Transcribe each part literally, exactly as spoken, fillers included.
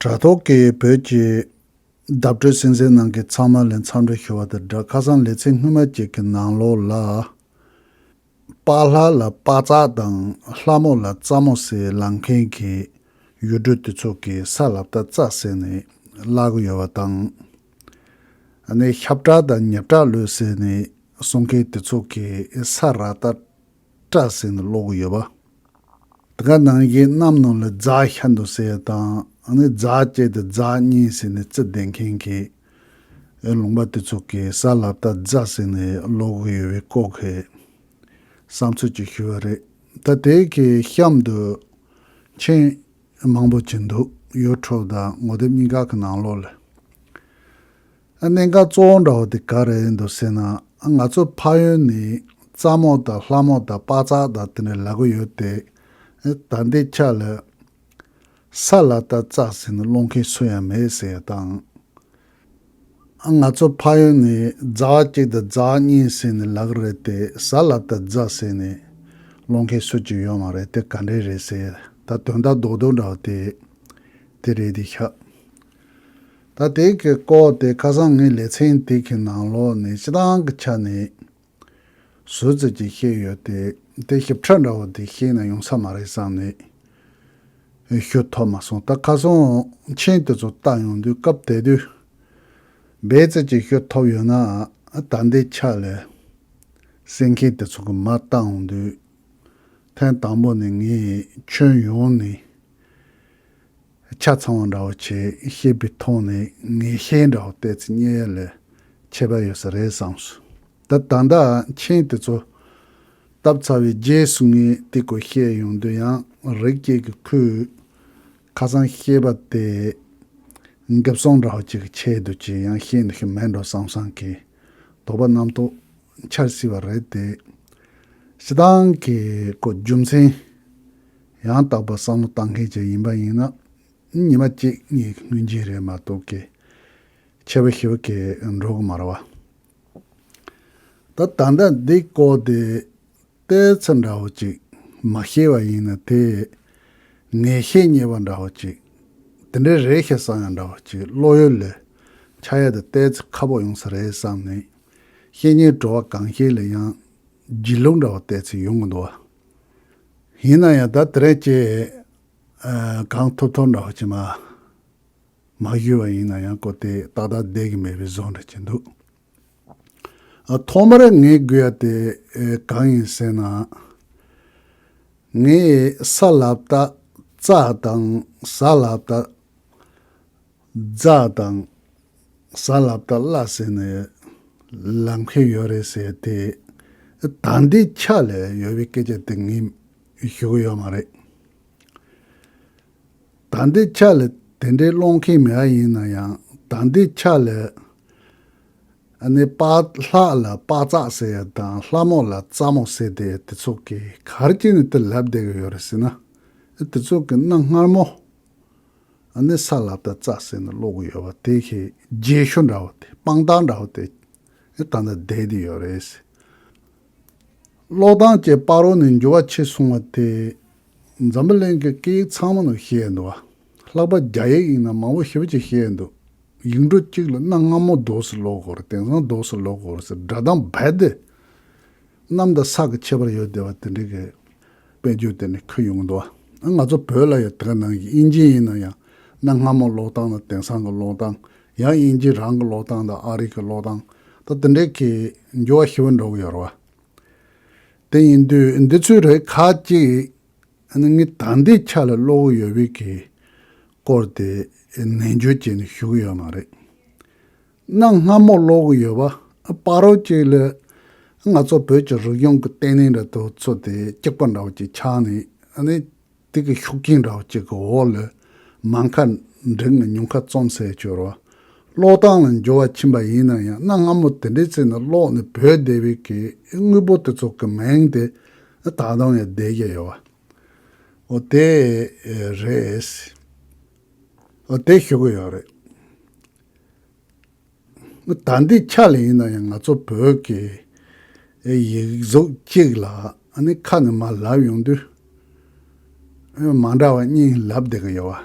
དྲ་ཐོག་གི་བོད་ཀྱི་བརྡ་སྤྲོད་གསན་གཟིགས་གནང་མཁན་ཚང་མ་ལ་འཚམས་འདྲི་ཞུ་བ་དང་སྦྲགས། ཁ་སང་ལེ་ཚན་སྔོན་མ་གཅིག་གི་ནང་ལོགས་ལ། པཱ་ལྷ་ལ་པཱ་ཙ་དང་ལྷ་མོ་ལ་ཙ་མོ་ཟེར་ལབ་མཁན་གྱི་ཡུལ་གྲུ་དེ་ཚོ་གི་ས་ལ་བཏགས་ཙ་ཟེར་ནས་ལབ་ཀྱི་ཡོད་པ་དང་། ཨ་ནི་ཤབ་བྲག་དང་ཉབ་བྲག་ལོས་ཟེར་ནས་གསུང་མཁན་དེ་ཚོ་གི་ས་ར་བཏགས་ཏྲ་ཟེར་ནས་ཀློག་གི་ཡོད་པ། དེ་ག་ནང་བཞིན་གནམ་ནང་ལ་རྫ་ཤར་འདུག་ཟེར་ཡ་དང་། ཨ་ནི་རྫ་གཅིག་དང་རྫ་གཉིས་ཟེར་ནས་རྩི་བསྡད་མཁན་གྱི་ལུང་པ་དེ་ཚོ་གི་ས་ལ་བཏགས་རྫ་ཟེར་ནས་ཀློག་གི་ཡོད་པའི་སྐོར་གྱི་བསམ་ཚུལ་ཅིག་ཞུས་པ་རེད། ད་དེ་གི་གཤམ་དུ་མཆན་མང་པོ་ཅིག་འདུག་ཡུ་ཊུབ་དང་ངོ་དེབ་གཉིས་ཀ་གི་ནང་ལོགས་ལ། ཨ་གནད་འགག་གཙོ་བོ་འདྲ་བོ་དེ་ག་རེ་ཡིན་འདུག་ཟེར་ན། ཨ་ང་ཚོ་ཕ་ཡུལ་ནས་ཙ་མོ་དང་ལྷ་མོ་དང་པཱ་ཙ་དང་དེ་འདྲ་ལབ་ཀྱི་ཡོད་དེ། ཨ་ད་ལྟའི་ཆ་ལ་ས་ལ་བཏགས་ཙ་ཟེར་ནས་ཀློག་མཁན་སུ་ཡང་མེད་ཟེར་ཡ་དང་། ཨ་ང་ཚོ་ཕ་ཡུལ་ནས་རྫ་བ་གཅིག་དང་རྫ་བ་གཉིས་ཟེར་ནས་ལབ་ཀྱི་རེད་དེ། ས་ལ་བཏགས་རྫ་ཟེར་ནས་ཀློག་མཁན་སུ་གཅིག་ཡོད་མ་རེད། དེ་ག་འདྲས་རེད་ཟེར། ད་དོན་དག་རྡོག་རྡོག་འདྲ་བོ་དེ་དེ་རེད་དེ་ཤག་ད་དེ་གི་སྐོར་དེ་ཁ་སང་ངའི་ལེ་ཚན་དེ་གི་ནང་ལོགས་ནས་སྤྱི་བཏང་གི་ཆ་ནས་ཟུར་ཙམ་ཅིག་བཤད་ཡོད་དེ། དེ་ཞིབ་ཕྲ་འདྲ་བོ་དེ་བཤད་ན་ཡོང་ས་མ་རེད་བསམ་ནས་ཞུ་ཐུབ་མ་སོང་། ད་ཁ་སང་མཆན་དེ་ཚོ་བལྟ་ཡོང་དུས་སྐབས་དེ་དུས་སྦས་ཙམ་ཅིག་ཞུ་ཐུབ་ཡོད་ན། ད་ལྟའི་ཆ་ལ་གསན་མཁན་དེ་ཚོ་གི་མ་བལྟ་ཡོང་དུས། ཐེངས་དང་པོ་ནས་ངས་ཁྱོན་ཡོངས་ནས་ཆ་ཚང་བ་འདྲ་བོ་བྱས་བཤད་པའི་ཐོག་ནས་ངེས་ཤེས་འདྲ་བོ་ཏོག་ཙམ་རྙེད་ཡ་ལ་ཁྱད་པར་ཡོད་ས་རེད་བསམ་སོང་། ད་ད་ལྟ་མཆན་དེ་ཚོ་བཏབ་ཚར་བའི་རྗེས་སུ་ངས་དེ་སྐོར་བཤད་ཡོང་དུས། ཡང་རིགས་གཅིག་གི་ཁོས་ཁ་སང་བཤད་པ་དེ་འགེབས་སོང་འདྲ་བོ་ཅིག་གི་ཆེད་དུ་ཅིག་ཡང་བཤད་འདུག་གི་མེད་འགྲོ་བསམ་བསམ་གི་དོགས་པ་རྣམ་རྟོག་འཆར་སྲིད་པ་རེད་དེ། སྤྱི་བཏང་གི་ཀོ་རྒྱུ་མཚན་ཡང་དག་པ་བསམ་བློ་བཏང་མཁན་ཅིག་ཡིན་པ་ཡིན་ན། ཉི་མ་གཅིག་གཉིས་སྔོན་རྗེས་རེད་མ་གཏོགས་ཀྱི་ཆེ་བ་ཞེ་བ་གི་འགྲོ་གི་མ་རེད་བ། ད་ད་ལྟ་འདི་སྐོར་དེ་ཏོག་ཙམ་འདྲ་བོ་ཅིག་མ་ཤེས་པ་ཡིན་ན། དེ་ངེས་ཤེས་རྙེད་པ་འདྲ་བོ་ཅིག་དེ་འདྲའི་རེད་ཤག་བསམ་ཡ་འདྲ་བོ་ཅིག་བློ་ཡུལ་ལ་འཆར་ཡ་དེ་ཏོག་ཙམ་ཁག་པོ་ཡོང་ས་རེད་བསམ་ནས། བཤེས་གཉེན་གྲོགས་པོ་གང་ཞིག་ལ་ཡང་སྒྱིད་ལུག་འདྲ་བོ་ཏོག་ཙམ་ཡོང་གི་འདུག་བ། ཡིན་ན་ཡང་ད་དེ་རིང་ཅིག་ཨ་གང་ཐུབ་ཐུབ་འདྲ་བོ་ཅིག་མ་མ་ཞུས་པ་ཡིན་ན་ཡང་ཀོ་དེ་ཏག་ཏག་བསྡད་ཀྱི་མེད་པའི་བཟོ་འདྲ་ཅིག་འདུག་ཨ་ཐོག་མར་ངས་དགོས་ཡ་དེ་ཨེ་གང་ཡིན་ཟེར་ན། ངས་ས་ལ་བཏགས་ཙ་དང་ཟ་ལ་བཏགས་རྫ་དང་ཟ་ལ་བཏགས་སླ་ཟེར་ནས་ལབ་མཁན་ཡོད་རེད་ཟེར་དེ། ད་ལྟའི་ཆ་ལ་ཡོད་པའི་སྐད་ཆ་དེ་ངས་ཞུ་གི་ཡོད་མ་རེད། ད་ལྟའི་ཆ་ལ་དེ་འདྲའི་ཀློག་མཁན་མེད་པ་ཡིན་ན་ཡང་། ད་ལྟའི་ཆ་ལ་ཨ་ནི་པཱ་ལྷ་ལ་པཱ་ཙ་ཟེར་ཡ་དང་ལྷ་མོ་ལ་ཙ་མོ་ཟེར་དེ། དེ་ཚོ་གིས་ག་རེ་བྱས་ནས་དེ་ལབ་བསྡད་ཀྱི་ཡོད་རེད་ཟེར་ན། དེ་ཚོ་གི་གནའ་སྔ་མོ་ཨ་ནི་ས་ལ་བཏགས་ཙ་ཟེར་ནས་ཀློག་གི་ཡོད་པ་དེ་གི་རྗེས་ཤུལ་འདྲ་བོ་དེ། དཔང་རྟགས་འདྲ་བོ་དེ་ད་ལྟ་བསྡད་དེ་ཡོད་རེད་ཟེར། ཀློག་སྟངས་ཀྱི་བར་རོ་ནས་འགྱུར་བ་ཕྱིན་སོང་བ་དེ། འཛམ་བུ་གླིང་གི་སྐད་ཡིག་ཚང་མ་ནང་བཤད་འདུག་བ། ལྷག་པར་རྒྱ་ཡིག་ཡིན་ན་མང་པོ་ཞེ་པོ་ཅིག་བཤད་འདུག་ཡིག་འབྲུ་གཅིག་ལ་གནའ་སྔ་མོ་འདུག་སེ་ཀློག་དགོས་རེད། དེང་སང་འདུག་སེ་ཀློག་དགོས་རེད་ཟེར། སྒྲ་གདངས་རྦད་དེ་གནམ་དང་ས་གི་ཁྱད་པར་ཡོད་བསྡད་པ་དེ་འདྲ་གི་དཔེ་བརྗོད་དེ་ནས་ཁུར་ཡོང་གི་འདུག་བ། ང་ཚོ་བོད་ལ་ཡང་དེ་ག་ནང་བཞིན་དབྱིན་ཇི་ཡིན་ན་ཡང་གནའ་སྔ་མོ་ཀློག་སྟངས་དང་དེང་སང་གི་ཀློག་སྟངས། ཡང་དབྱིན་ཇི་རང་གི་ཀློག་སྟངས་དང་ཨ་རི་གི་ཀློག་སྟངས། ད་དེ་འདྲའི་གི་འགྱུར་བ་ཞེ་པོ་འགྲོ་གི་ཡོད་རེད་བ། དེ་ཡིན་དུས་འདི་ཚོའི་རིགས་ཁག་ཅིག་ཨ་ནི་ངས་ད་ལྟའི་ཆ་ལ་ཀློག་གི་ཡོད་པའི་གི་སྐོར་དེ་ནན་བརྗོད་བྱས་ནས་ཞུ་གི་ཡོད་མ་རེད། གནའ་སྔ་མོ་ཀློག་གི་ཡོད་པ། བར་རོ་གཅིག་ལ་ང་ཚོ་བོད་ཀྱི་རིག་གཞུང་གི་ལྟེ་གནས་འདྲ་དེ་ཚོ་དེ་གཅིག་པ་འདྲ་བོ་ཅིག་ཆགས་ནས། ཨ་ནི་དེ་གི་ཤུགས་རྐྱེན་འདྲ་བོ་ཅིག་གི་འོག་ལ་མ་མཁའ་འགྲིག་ནས་ཉུང་མཁའ་རྩོམ་ཟེར་ཆོག་རོ། ཀློག་སྟངས་ལ་འགྱུར་བ་ཕྱིན་པ་ཡིན་ན་ཡང་། གནའ་སྔ་མོ་དེ་འདྲའི་ཚེ་ནས་ཀློག་ནས་བོད་སྡེ་བའི་གི་དངོས་པོ་དེ་ཚོ་གི་མིང་དེ་ད་དུང་ཡང་བསྡད་ཀྱི་ཡོད་བ། འོ་དེ་རེད། འོ་དེ་ཞུ་གི་ཡོད་རེད། ད་ལྟའི་ཆ་ལ་ཡིན་ན་ཡང་ང་ཚོ་བོད་ཀྱི་ཡིག་གཟུགས་གཅིག་ལ་ཨ་ནི་ཁ་ནས་མར་ལབ་ཡོང་དུས་མ་འདྲ་བ་གཉིས་ལབ་བསྡད་ཀྱི་ཡོད་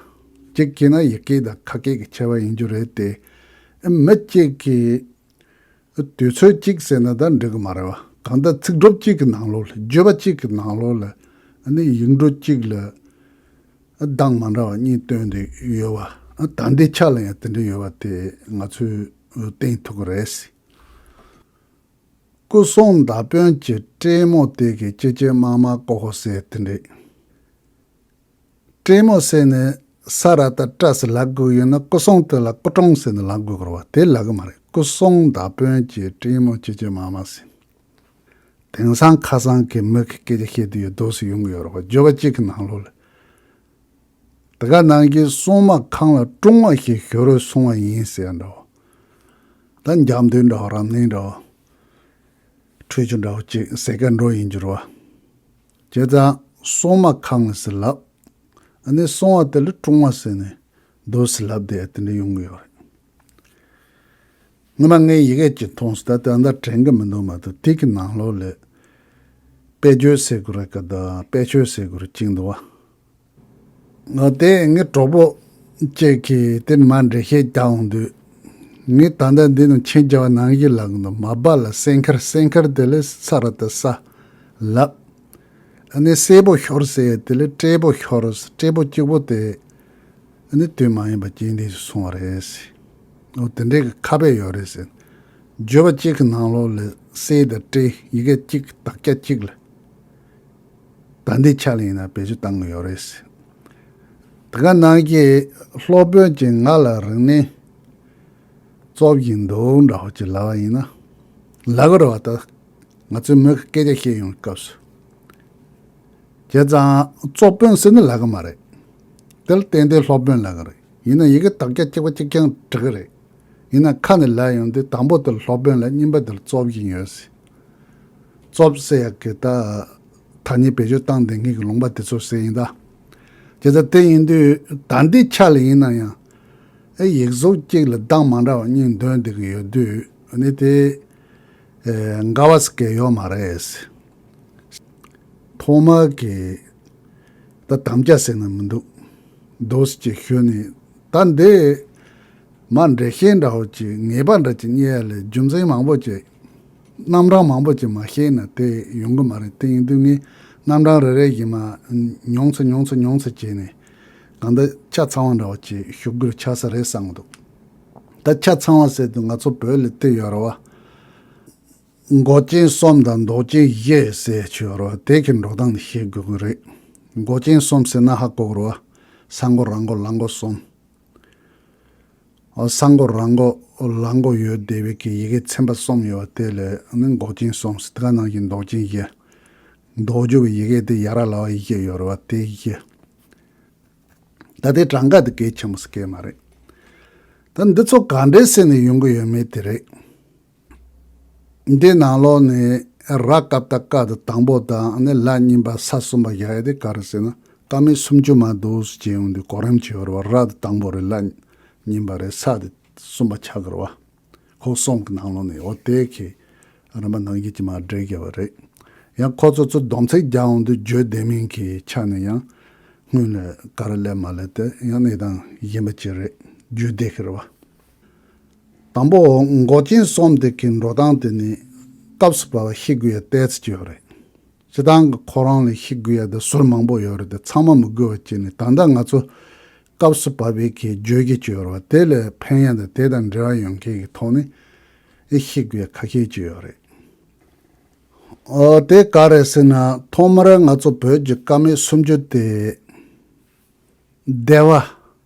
གཅིག་གིས་ན་ཡི་གེ་དང་ཁ་སྐད་ཀྱི་ཁྱད་པར་ཡིན་རྒྱུ་རེད་དེ། མི་གཅིག་གིས་དུས་ཚོད་གཅིག་ཟེར་ན་ད་འགྲིག་གི་མ་རེད་བ། གང་ལྟར་ཚིག་གྲུབ་གཅིག་གི་ནང་ལོགས་ལ། བརྗོད་པ་གཅིག་གི་ནང་ལོགས་ལ། ཨ་ནི་ཡིག་འབྲུ་གཅིག་ལ་གདངས་མ་འདྲ་བ་གཉིས་བཏོན་ཏེ་ཡོད་བ། ད་ལྟའི་ཆ་ལ་ཡང་དེ་འདྲ་ཡོད་བ་དེ་ང་ཚོས་བསྟན་ཐུབ་ཀྱི་རེད། སྐུ་གསུང་བདག་དཔོན་གྱི་སྤྲེལ་མོ་དེ་གི་ཅི་ཅི་མ་མ་ཀོ་ཧོ་ཟེར་དེ་འདྲས། སྤྲེལ་མོ་ཟེར་ནས་ས་ར་ཏ་སྤྲ་ཟེར་ལབ་དགོས་ཡོད་ན། སྐུ་གསུང་དེ་ལ་སྐུ་གྲོངས་ཟེར་ནས་ལབ་དགོས་ཀྱི་རེད་བ། དེ་ལབ་གི་མ་རེད། སྐུ་གསུང་བདག་དཔོན་གྱི་སྤྲེལ་མོ་ཅི་ཅི་མ་མ་ཟེར། དེང་སང་ཁ་སང་གི་མི་གི་སྐད་ཆ་བཤད་དུས་ཡོད་དོ་ཟེར་ཡོང་གི་ཡོད་རེད་བ། བརྗོད་པ་གཅིག་གི་ནང་ལོགས་ལ། དེ་ག་ནང་གི་སྲུང་མ་ཁང་ལ་སྲུང་བ་ཞིག་ཞོ་རོས་སྲུང་བ་ཡིན་ཟེར་འདྲ་བོ། ད་འཇམ་འདུན་འདྲ་བོ། རབ་གནས་འདྲ་བོ། ཁྲུས་ཆུ་འདྲ་བོ་ཅིག་ཟེར་མཁན་འགྲོ་ཡིན་རྒྱུ་རེད་བ། བྱས་ཙང་སྲུང་མ་ཁང་ལ་ཟེར་ལབ། ཨ་ནི་སྲུང་བ་དེ་ལ་སྲུང་བ་ཟེར་ནས་འདུག་ཟེར་ལབ་བསྡད་དེ་འདྲ་ཡོང་གི་ཡོད་རེད། སྔོན་མ་ངས་ཡི་གེ་ཅིག་མཐོང་སོང་། ད་ད་ལྟ་དྲན་གི་མི་འདུག་མ་གཏོགས། དེ་གི་ནང་ལོགས་ལ་དཔེ་བརྗོད་ཟེར་དགོས་རེད་ག་ད་དཔེ་ཆོས་ཟེར་དགོས་རེད་ཅིག་འདུག་བ། ང་དེ་ངའི་གྲོགས་པོ་གཅིག་གིས་དེ་མར་འགྲེལ་བཤད་རྒྱག་འོང་དུས། ངས་ད་ལྟ་འདི་ནང་མཆན་རྒྱག་པ་ནང་བཞིན་ལབ་གི་འདུག་མ་པ་ལ་སྲས་མཁར། སྲས་མཁར་དེ་ལ་ས་ར་ཏ་ས་ལབ། ཨ་ནི་སྲས་པོ་ཤོར་ཟེར་ཡས་དེ་ལ་སྤྲེལ་པོ་ཤོར། སྤྲེལ་པོ་གཅིག་པོ་དེ་ཨ་ནི་དུས་མ་ཡིན་པ་རྐྱེན་འདས་སུ་སོང་བ་རེད་ཟེར། འོ་དེ་འདྲའི་གི་ཁ་དཔེ་ཡོད་རེད་ཟེར། བརྗོད་པ་གཅིག་གི་ནང་ལོགས་ལ་སྲས་དང་སྤྲེལ་ཡི་གེ་གཅིག་དག་ཆ་གཅིག་ལ། ད་ལྟའི་ཆ་ལ་ཡིན་ན་བེད་སྤྱོད་བཏང་གི་ཡོད་རེད་ཟེར། དེ་ག་ནང་གི་སློབ་དཔོན་གྱིས་ང་ལ་རིག་གནས་སློབ་བཞིན་འདུག་འདྲ་བོ་ཅིག་ལབ་པ་ཡིན་ན། ལབ་གི་རེད་བ་ད། ང་ཚོའི་མི་གི་སྐད་ཆ་བཤད་ཡོང་སྐབས་སུ། བྱས་ཙང་སློབ་དཔོན་ཟེར་ནི་ལབ་གི་མ་རེད། དེ་ལ་ཏན་ཏན་སློབ་དཔོན་ལབ་གི་རེད། ཡིན་ན་ཡི་གེ་དག་ཆ་གཅིག་པ་གཅིག་རྐྱང་འབྲི་གི་རེད། ཡིན་ན་ཁ་ནས་ལབ་ཡོང་དུས་དང་པོ་དེ་ལ་སློབ་དཔོན་ལབ། གཉིས་པ་དེ་ལ་སློབ་བཞིན་ཡོད་ཟེར། སློབ་ཟེར་ཡག་གི་ད་ཐ་སྙད་བེད་སྤྱོད་བཏང་བསྡད་མཁན་གྱི་ལུང་པ་དེ་ཚོ་ཟེར་ཡིན་ད། བྱས་ཙང་དེ་ཡིན་དུས་ད་ལྟའི་ཆ་ལ་ཡིན་ན་ཡང་། ཨེ་ཡིག་གཟུགས་གཅིག་ལ་གདངས་མ་འདྲ་བ་གཉིས་འདོན་བསྡད་ཀྱི་ཡོད་དུས་ཨ་ནི་དེ་ཨེ་འགལ་བ་ཟེར་མཁན་ཡོད་མ་རེད། ཐོག་མར་གྱི་ད་དམ་བཅའ་ཟེར་ན་མི་འདུག་འདུག་སེ་ཅིག་ཞུས་ནས། ད་འདི་མར་འགྲེལ་བཤད་འདྲ་བོ་ཅིག་ངེས་པ་འདྲ་ཅིག་རྙེད་ཡ་ལ་རྒྱུ་མཚན་མང་པོ་ཅིག་རྣམ་གྲངས་མང་པོ་ཅིག་མ་ཤེས་ན་དེ་ཡོང་གི་མ་རེད། དེ་ཡིན་དུས་ངས་རྣམ་གྲངས་རེ་རེ་བཞིན་མར་ཉུང་ཙམ་ཉུང་ཙམ་ཉུང་ཙམ་བྱས་ནས། གང་ལྟར་ཆ་ཚང་བ་འདྲ་བོ་ཅིག་ཞུ་དགོས་ཆགས་ས་རེད་བསམ་གྱི་འདུག་ད་ཆ་ཚང་བ་ཟེར་དུས་ང་ཚོ་བོད་ལ་དེ་ཡོད་རེད་བ། མགོ་ཅན་གསུམ་དང་མདོག་ཅན་བཞི་ཟེར་ཆོག་རོ། དེ་གི་འགྲོ་སྟངས་ནི་ཤེས་དགོས་ཀྱི་རེད། མགོ་ཅན་གསུམ་ཟེར་ན་ཧ་གོ་གི་རོ། ས་མགོ་ར་མགོ་ལ་མགོ་གསུམ། ཨོ་ས་མགོ་ར་མགོ་ལ་མགོ་ཡོད་བསྡད་པའི་གི་ཡི་གེ་ཚན་པ་གསུམ་ཡོད་པ་དེ་ལ་ནི་མགོ་ཅན་གསུམ་ཟེར། དེ་ག་ནང་བཞིན་མདོག་ཅན་བཞི། མདོག་འཇུག་པའི་ཡི་གེ་དེ་ཡ་ར་ལ་བ་བཞི་ཡོད་རེད་བ། དེ་བཞི། ད་ལྟའི་གྲངས་ཀ་དེ་གལ་ཆེན་པོ་ཟེར་གི་མ་རེད། ད་འདི་ཚོ་ག་འདྲས་ཟེར་ནས་ཡོང་གི་ཡོད་མེད་དེ་རེད། འདི་ནང་ལོགས་ནས་ར་ཀ་བཏགས་རྐ་དེ་དང་པོ་དང་ནི་ལ་གཉིས་པ་ས་གསུམ་པ་བཞག་ཡ་དེ་ག་རེ་ཟེར་ན། ཀ་མད་སུམ་ཅུ་མ་འདུག་ཟེར་ཡོང་དུས་གོ་རིམ་བྱས་པ་རེད་བ། ར་དེ་དང་པོ་རེད། ལ་གཉིས་པ་རེད། ས་དེ་གསུམ་པ་ཆགས་ཀྱི་རེད་བ། ཁོ་གསུམ་གྱི་ནང་ལོགས་ནས་འོ་དེ་གི་རིམ་པ་ནང་བཞིན་གྱི་མར་འགྲེལ་བརྒྱབ་པ་རེད། ཡང་ཁོ་ཚོ་ཚོ་སྡོམ་ཚིག་རྒྱག་འོང་དུས་བརྗོད་བདེ་མིན་གྱི་ཆ་ནས་ཡང་སྔོན་ལ་ག་རེ་སླེབས་མ་སླེབས་དེ་ཡང་གནས་སྟངས་གཞན་པ་ཅིག་རེད། བརྗོད་བདེ་གི་རེད་བ། དང་པོ་མགོ་ཅན་གསུམ་དེ་གི་འགྲོ་སྟངས་དེ་ནི་སྐབས་སུ་བབས་པ་ཤེས་དགོས་ཡ་ཏོག་ཙམ་ཅིག་ཡོད་རེད། སྤྱིར་བཏང་གི་ཁོ་རང་ལ་ཤེས་དགོས་ཡ་དེ་ཟུར་མང་པོ་ཡོད་རེད་དེ། ཚང་མ་མི་དགོས་པ་བྱས་ནས་ད་ལྟ་ང་ཚོ་སྐབས་སུ་བབས་པའི་གི་བརྗོད་གཞི་ཅིག་ཡོད་རེད་བ། དེ་ལ་ཕན་ཡ་དང་དེ་དང་འབྲེལ་བ་ཡོད་མཁན་གྱི་ཐོག་ནས་ཨེ་ཤེས་དགོས་ཡ་ཁ་ཤས་ཅིག་ཡོད་རེད། ཨོ་དེ་ག་རེད་ཟེར་ན། ཐོག་མར་ང་ཚོ་བོད་ཀྱི་ཀ་མད་སུམ་ཅུ་དེ་སྡེ་པ་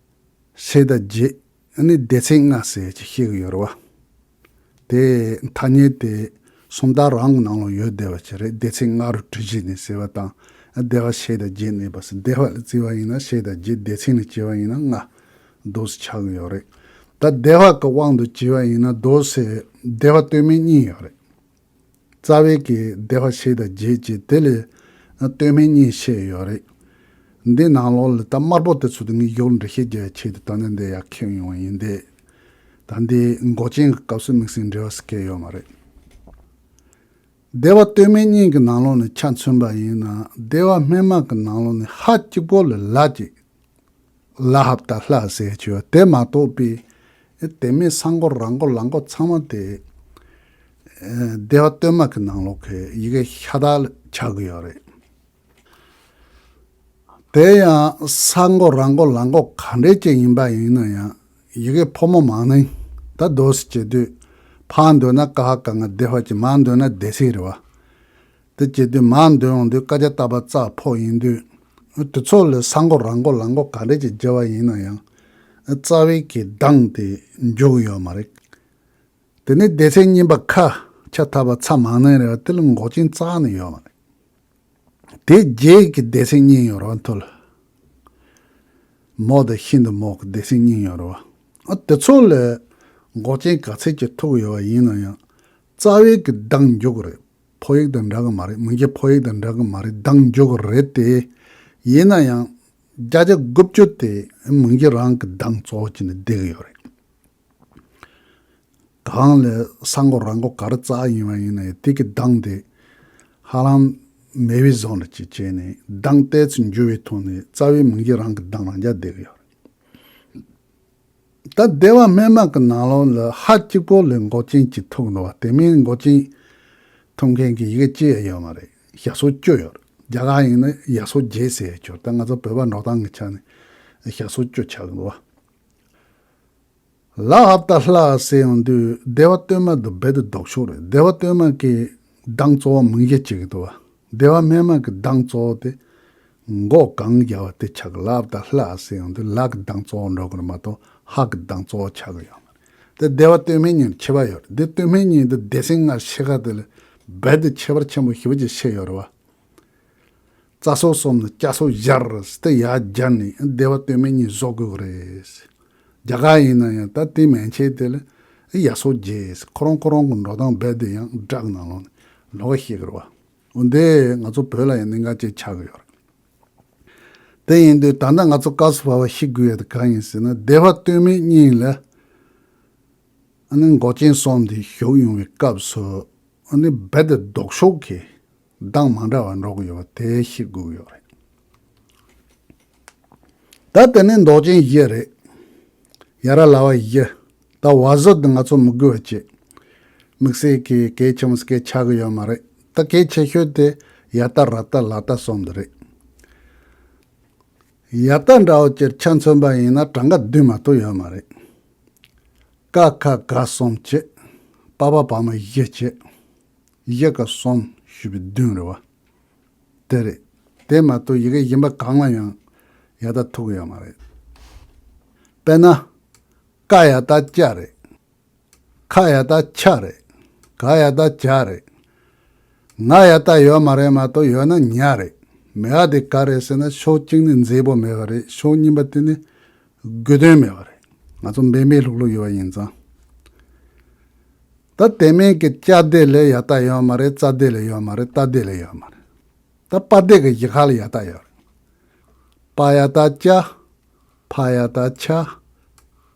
ཕྱེད་དང་བརྒྱད། ཨ་ནི་སྡེ་ཚན་ལྔ་ཟེར་ཅིག་བཤད་གི་ཡོད་རེད་བ། དེ་ཐ་སྙད་དེ་སུམ་རྟགས་རང་གི་ནང་ལ་ཡོད་བསྡད་པ་ཅིག་རེད། སྡེ་ཚན་ལྔ་རུ་གྲུ་བཞི་ནས་ཟེར་བ་དང་། སྡེ་པ་ཕྱེད་དང་བརྒྱད་གནས་པ་ཟེར། སྡེ་པ་ལ་བརྩི་བ་ཡིན་ན་ཕྱེད་དང་བརྒྱད། སྡེ་ཚན་ལ་བརྩི་བ་ཡིན་ན་ལྔ་འདུག་སེ་ཆགས་ཀྱི་ཡོད་རེད། ད་སྡེ་པ་གི་དབང་དུ་བྱས་པ་ཡིན་ན་འདུག་སེ་སྡེ་པ་སྟོད་སྨད་གཉིས་ཡོད་རེད། རྩ་བའི་གི་སྡེ་པ་ཕྱེད་དང་བརྒྱད་ཅེས། དེ་ལས་སྟོད་སྨད་གཉིས་ཕྱེ་ཡོད་རེད། འདི་ནང་ལོགས་ལ་ད་དམར་པོ་དེ་ཚོ་དེ་ངས་ཡོག་འགྲེལ་བཤད་རྒྱག་ཡ་ཆེད་དུ་ད་ནི་འདི་ཡར་ཁྱེར་ཡོང་བ་ཡིན་ཏེ། ད་འདི་མགོ་ཅན་གྱི་སྐབས་སུ་དམིགས་བསལ་འབྲེལ་བ་ཟེར་མཁན་ཡོད་མ་རེད། སྡེ་པ་སྟོད་སྨད་གཉིས་ཀྱི་ནང་ལོགས་ནས་ཆ་མཚོན་པ་ཡིན་ན། སྡེ་པ་སྨད་མ་གི་ནང་ལོགས་ནས་ཧ་གཅིག་པོ་ལ་ལ་གཅིག་ལ་ཧབ་ཏ་ལྷ་ཟེར་ཆོས་དེ་མ་གཏོགས་པའི་དེ་མིན་ས་མགོ་ར་མགོ་ལ་མགོ་ཚང་མ་དེ་སྡེ་པ་སྟོད་མ་གི་ནང་ལོགས་ཀྱི་ཡི་གེ་ཤ་སྟག་ཆགས་ཀྱི་ཡོད་རེད། དེ་ཡང་ས་མགོ་ར་མགོ་ལ་མགོ་ག་འདྲས་ཅིག་ཡིན་པ་ཡིན་ན་ཡང་ཡི་གེ་ཕོ་མོ་མང་ནིང་ད་རྡོ་སི་བྱེད་དུས་ཕ་འདོད་ན་ཀ་ཧ་ག་ང་སྡེ་པ་ཅིག་མ་འདོད་ན་སྡེ་སྲིད་རེད་བ། དེ་བྱེད་དུས་མ་འདོད་ཡོང་དུས་ཀ་ཅ་ཏ་པ་ཙ་ཕོ་ཡིན་དུས་དེ་ཚོ་ལ་ས་མགོ་ར་མགོ་ལ་མགོ་ག་འདྲས་ཅིག་བརྗེ་བ་ཡིན་ན་ཡང་རྩ་བའི་གི་གདངས་དེ་འཇུག་ཡོད་མ་རེད། དེ་ནས་སྡེ་ཚན་གཉིས་པ་ཁ་ཆ་ཐ་པ་ཚ་མང་ནིང་རེད་བ། དེ་ལ་འགོག་ཅན་རྩ་ནས་ཡོད་མ་རེད། དེ་རྗེས་ཀྱི་སྡེ་ཚན་གཉིས་ཡོད་རེད་བ། མཐོ་ལ་མོ་དང་ཤིན་ཏུ་མོ་གི་སྡེ་ཚན་གཉིས་ཡོད་རེད་བ། ཨ་དེ་ཚོ་ལ་འགོག་ཅན་ག་ཚད་ཅིག་ཐུག་ཡོད་བ་ཡིན་ན་ཡང་རྩ་བའི་གི་གདངས་འཇུག་གི་རེད། ཕོ་ཡིག་དང་འདྲ་གི་མ་རེད། མི་འགྱུར་ཕོ་ཡིག་དང་འདྲ་གི་མ་རེད། གདངས་འཇུག་གི་རེད་དེ། ཡིན་ན་ཡང་བརྒྱ་ཆ་དགུ་བཅུ་དེ་མི་འགྱུར་རང་གི་གདངས་གཙོ་བོ་བྱས་ནས་བསྡད་ཀྱི་ཡོད་རེད། གང་ལས་ས་མགོ་ར་མགོ་ག་རེ་རྩ་ཡིན་པ་ཡིན་ན་ཡང་དེ་གི་གདངས་དེ་ཧ་ལམ་མེད་པའི་བཟོ་འདྲ་ཅིག་བྱས་ནས་གདངས་ཏོག་ཙམ་འགྱུར་བའི་ཐོག་ནས་རྩ་བའི་མི་འགྱུར་རང་གི་གདངས་རང་འཇགས་བསྡད་ཀྱི་ཡོད་རེད། ད་སྡེ་པ་སྨད་མ་གི་ནང་ལོགས་ལ་ཧ་གཅིག་པོ་ལས་འགོག་ཅན་གཅིག་ཐུག་འདུག་བ། དེ་མིན་འགོག་ཅན་ཐུག་མཁན་གྱི་ཡི་གེ་གཅིག་ཡང་ཡོད་མ་རེད། ཞབས་སོར་བཅུ་ཡོད་རེད། རྒྱ་གར་ཡིན་ན་ཡ་སོ་བརྒྱད་ཟེར་ཡ་ཅིག་ཡོད་རེད། ད་ང་ཚོ་བོད་པ་འགྲོ་སྟངས་ཀྱི་ཆ་ནས་ཞབས་སོར་བཅུ་ཆགས་འདུག་བ། ལ་ཧབ་ཏ་ལྷ་ཟེར་ཡོང་དུས་སྡེ་པ་སྟོད་མ་དང་རྦད་དེ་ལྡོག་ཕྱོགས་རེད། སྡེ་པ་སྟོད་མ་གི་གདངས་གཙོ་བོ་མིང་གཞི་གཅིག་གི་འདུག་བ། སྡེ་པ་སྨད་མ་གི་གདངས་གཙོ་བོ་དེ་མགོ་གང་རྒྱབ་པ་དེ་ཆགས་གི། ལ་ཧབ་ཏ་ལྷ་ཟེར་ཡོང་དུས་ལ་གི་གདངས་གཙོ་བོ་འགྲོ་གི་རེད་མ་གཏོགས་ཧ་གི་གདངས་གཙོ་བོ་ཆགས་གི་ཡོད་མ་རེད། དེ་སྡེ་པ་སྟོད་སྨད་གཉིས་ཁྱད་པར་ཡོད་རེད། སྡེ་སྟོད་སྨད་གཉིས་དེ་སྡེ་ཚན་ལྔ་ཕྱེད་ཀ་དེ་ལ་རྦད་དེ་ཁྱད་པར་ཆེན་པོ་ཞེ་པོ་ཅིག་ཕྱེ་ཡོད་རེད་བ། རྩ་སོ་གསུམ་ནས་སྐྱ་སོ་བཞར་སྟེ་ཡར་བརྒྱབ་ནས་སྡེ་པ་སྟོད་སྨད་གཉིས་བཟོ་དགོས་ཀྱི་རེད། རྒྱ་གར་ཡིན་ན་ཡང་ད་དེ་མན་ཆད་དེ་ལ་ཡ་སོ་བརྒྱད་ཁོ་རང་ཁོ་རང་གི་འགྲོ་སྟངས་རྦད་དེ་ཡང་སྦྲགས་ནང་ལོགས་ནས་ལོགས་ཀ་ཤེས་ཀྱི་རེད་བ། འོ་འདི་ང་ཚོ་བོད་ལ་ཡང་གནད་འགག་ཅིག་ཆགས་ཀྱི་ཡོད་རེད། དེ་ཡིན་དུས་ད་ལྟ་ང་ཚོ་སྐབས་སུ་བབས་པ་ཤེས་དགོས་ཡ་དེ་གང་ཡིན་ཟེར་ན་སྡེ་པ་སྟོད་སྨད་གཉིས་ལ་ཨ་ནི་འགོག་ཅན་གསུམ་དེ་ཞུགས་ཡོང་བའི་སྐབས་སུ་ཨ་ནི་རྦད་དེ་ལྡོག་ཕྱོགས་ཀྱི་གདངས་མ་འདྲ་བ་འགྲོ་གི་ཡོད་པ་དེ་ཤེས་དགོས་ཀྱི་ཡོད་རེད། ད་དེ་ནི་འགོག་ཅན་བཞི་རེད། ཡ་ར་ལ་བ་བཞི། ད་བ་ཟོ་དེ་ང་ཚོ་མི་དགོས་པ་བྱེད། དམིགས་བསལ་གྱི་གལ་ཆེན་པོ་ཞིག་གལ་ཆགས་ཀྱི་ཡོད་མ་རེད། ད་གལ་ཆེ་ཤོས་དེ་ཡ་ཏ་ར་ཏ་ལ་ཏ་གསུམ་དེ་རེད། ཡ་ཏ་འདྲ་བོ་ཅིག་ཆ་མཚོན་པ་ཡིན་ན་གྲངས་ཀ་བདུན་མ་གཏོགས་ཡོད་མ་རེད། ཀ་ཁ་ག་གསུམ་བྱེད། པ་ཕ་བ་མ་བཞི་བྱེད། བཞི་ཀ་གསུམ་ཞུས་པའི་བདུན་རེད་བ། དེ་རེད། དེ་མ་གཏོགས་ཡི་གེ་གཞན་པ་གང་ལ་ཡང་ཡ་ཏ་ཐུག་གི་ཡོད་མ་རེད། དཔེར་ན། ཀ་ཡ་ཏ་ཀྱ་རེད། ཁ་ཡ་ཏ་ཁྱ་རེད། ག་ཡ་ཏ་གྱ་རེད། ང་ཡ་ཏ་ཡོད་མ་རེད་མ་གཏོགས་ཡོད་ན་ཉ་རེད། མེད་པ་དེ་ག་རེད་ཟེར་ན་ཕྱོགས་གཅིག་ནི་མཛེས་པོ་མེད་པ་རེད། ཕྱོགས་གཉིས་པ་དེ་ནི་དགོས་དོན་མེད་པ་རེད། ང་ཚོ་འབད་མེད་ལྷུག་ལྷུག་ཡོད་པ་ཡིན་ཙང་། ད་དེ་མིན་གྱི་ཀྱ་དེ་ལ་ཡ་ཏ་ཡོད་མ་རེད། ཙ་དེ་ལ་ཡོད་མ་རེད། ཏ་དེ་ལ་ཡོད་མ་རེད། ད་པ་དེ་གི་གཞི་ཁ་ལ་ཡ་ཏ་ཡོད་རེད། པ་ཡ་ཏ་ཀྱ། ཕ་ཡ་ཏ་ཕྱ།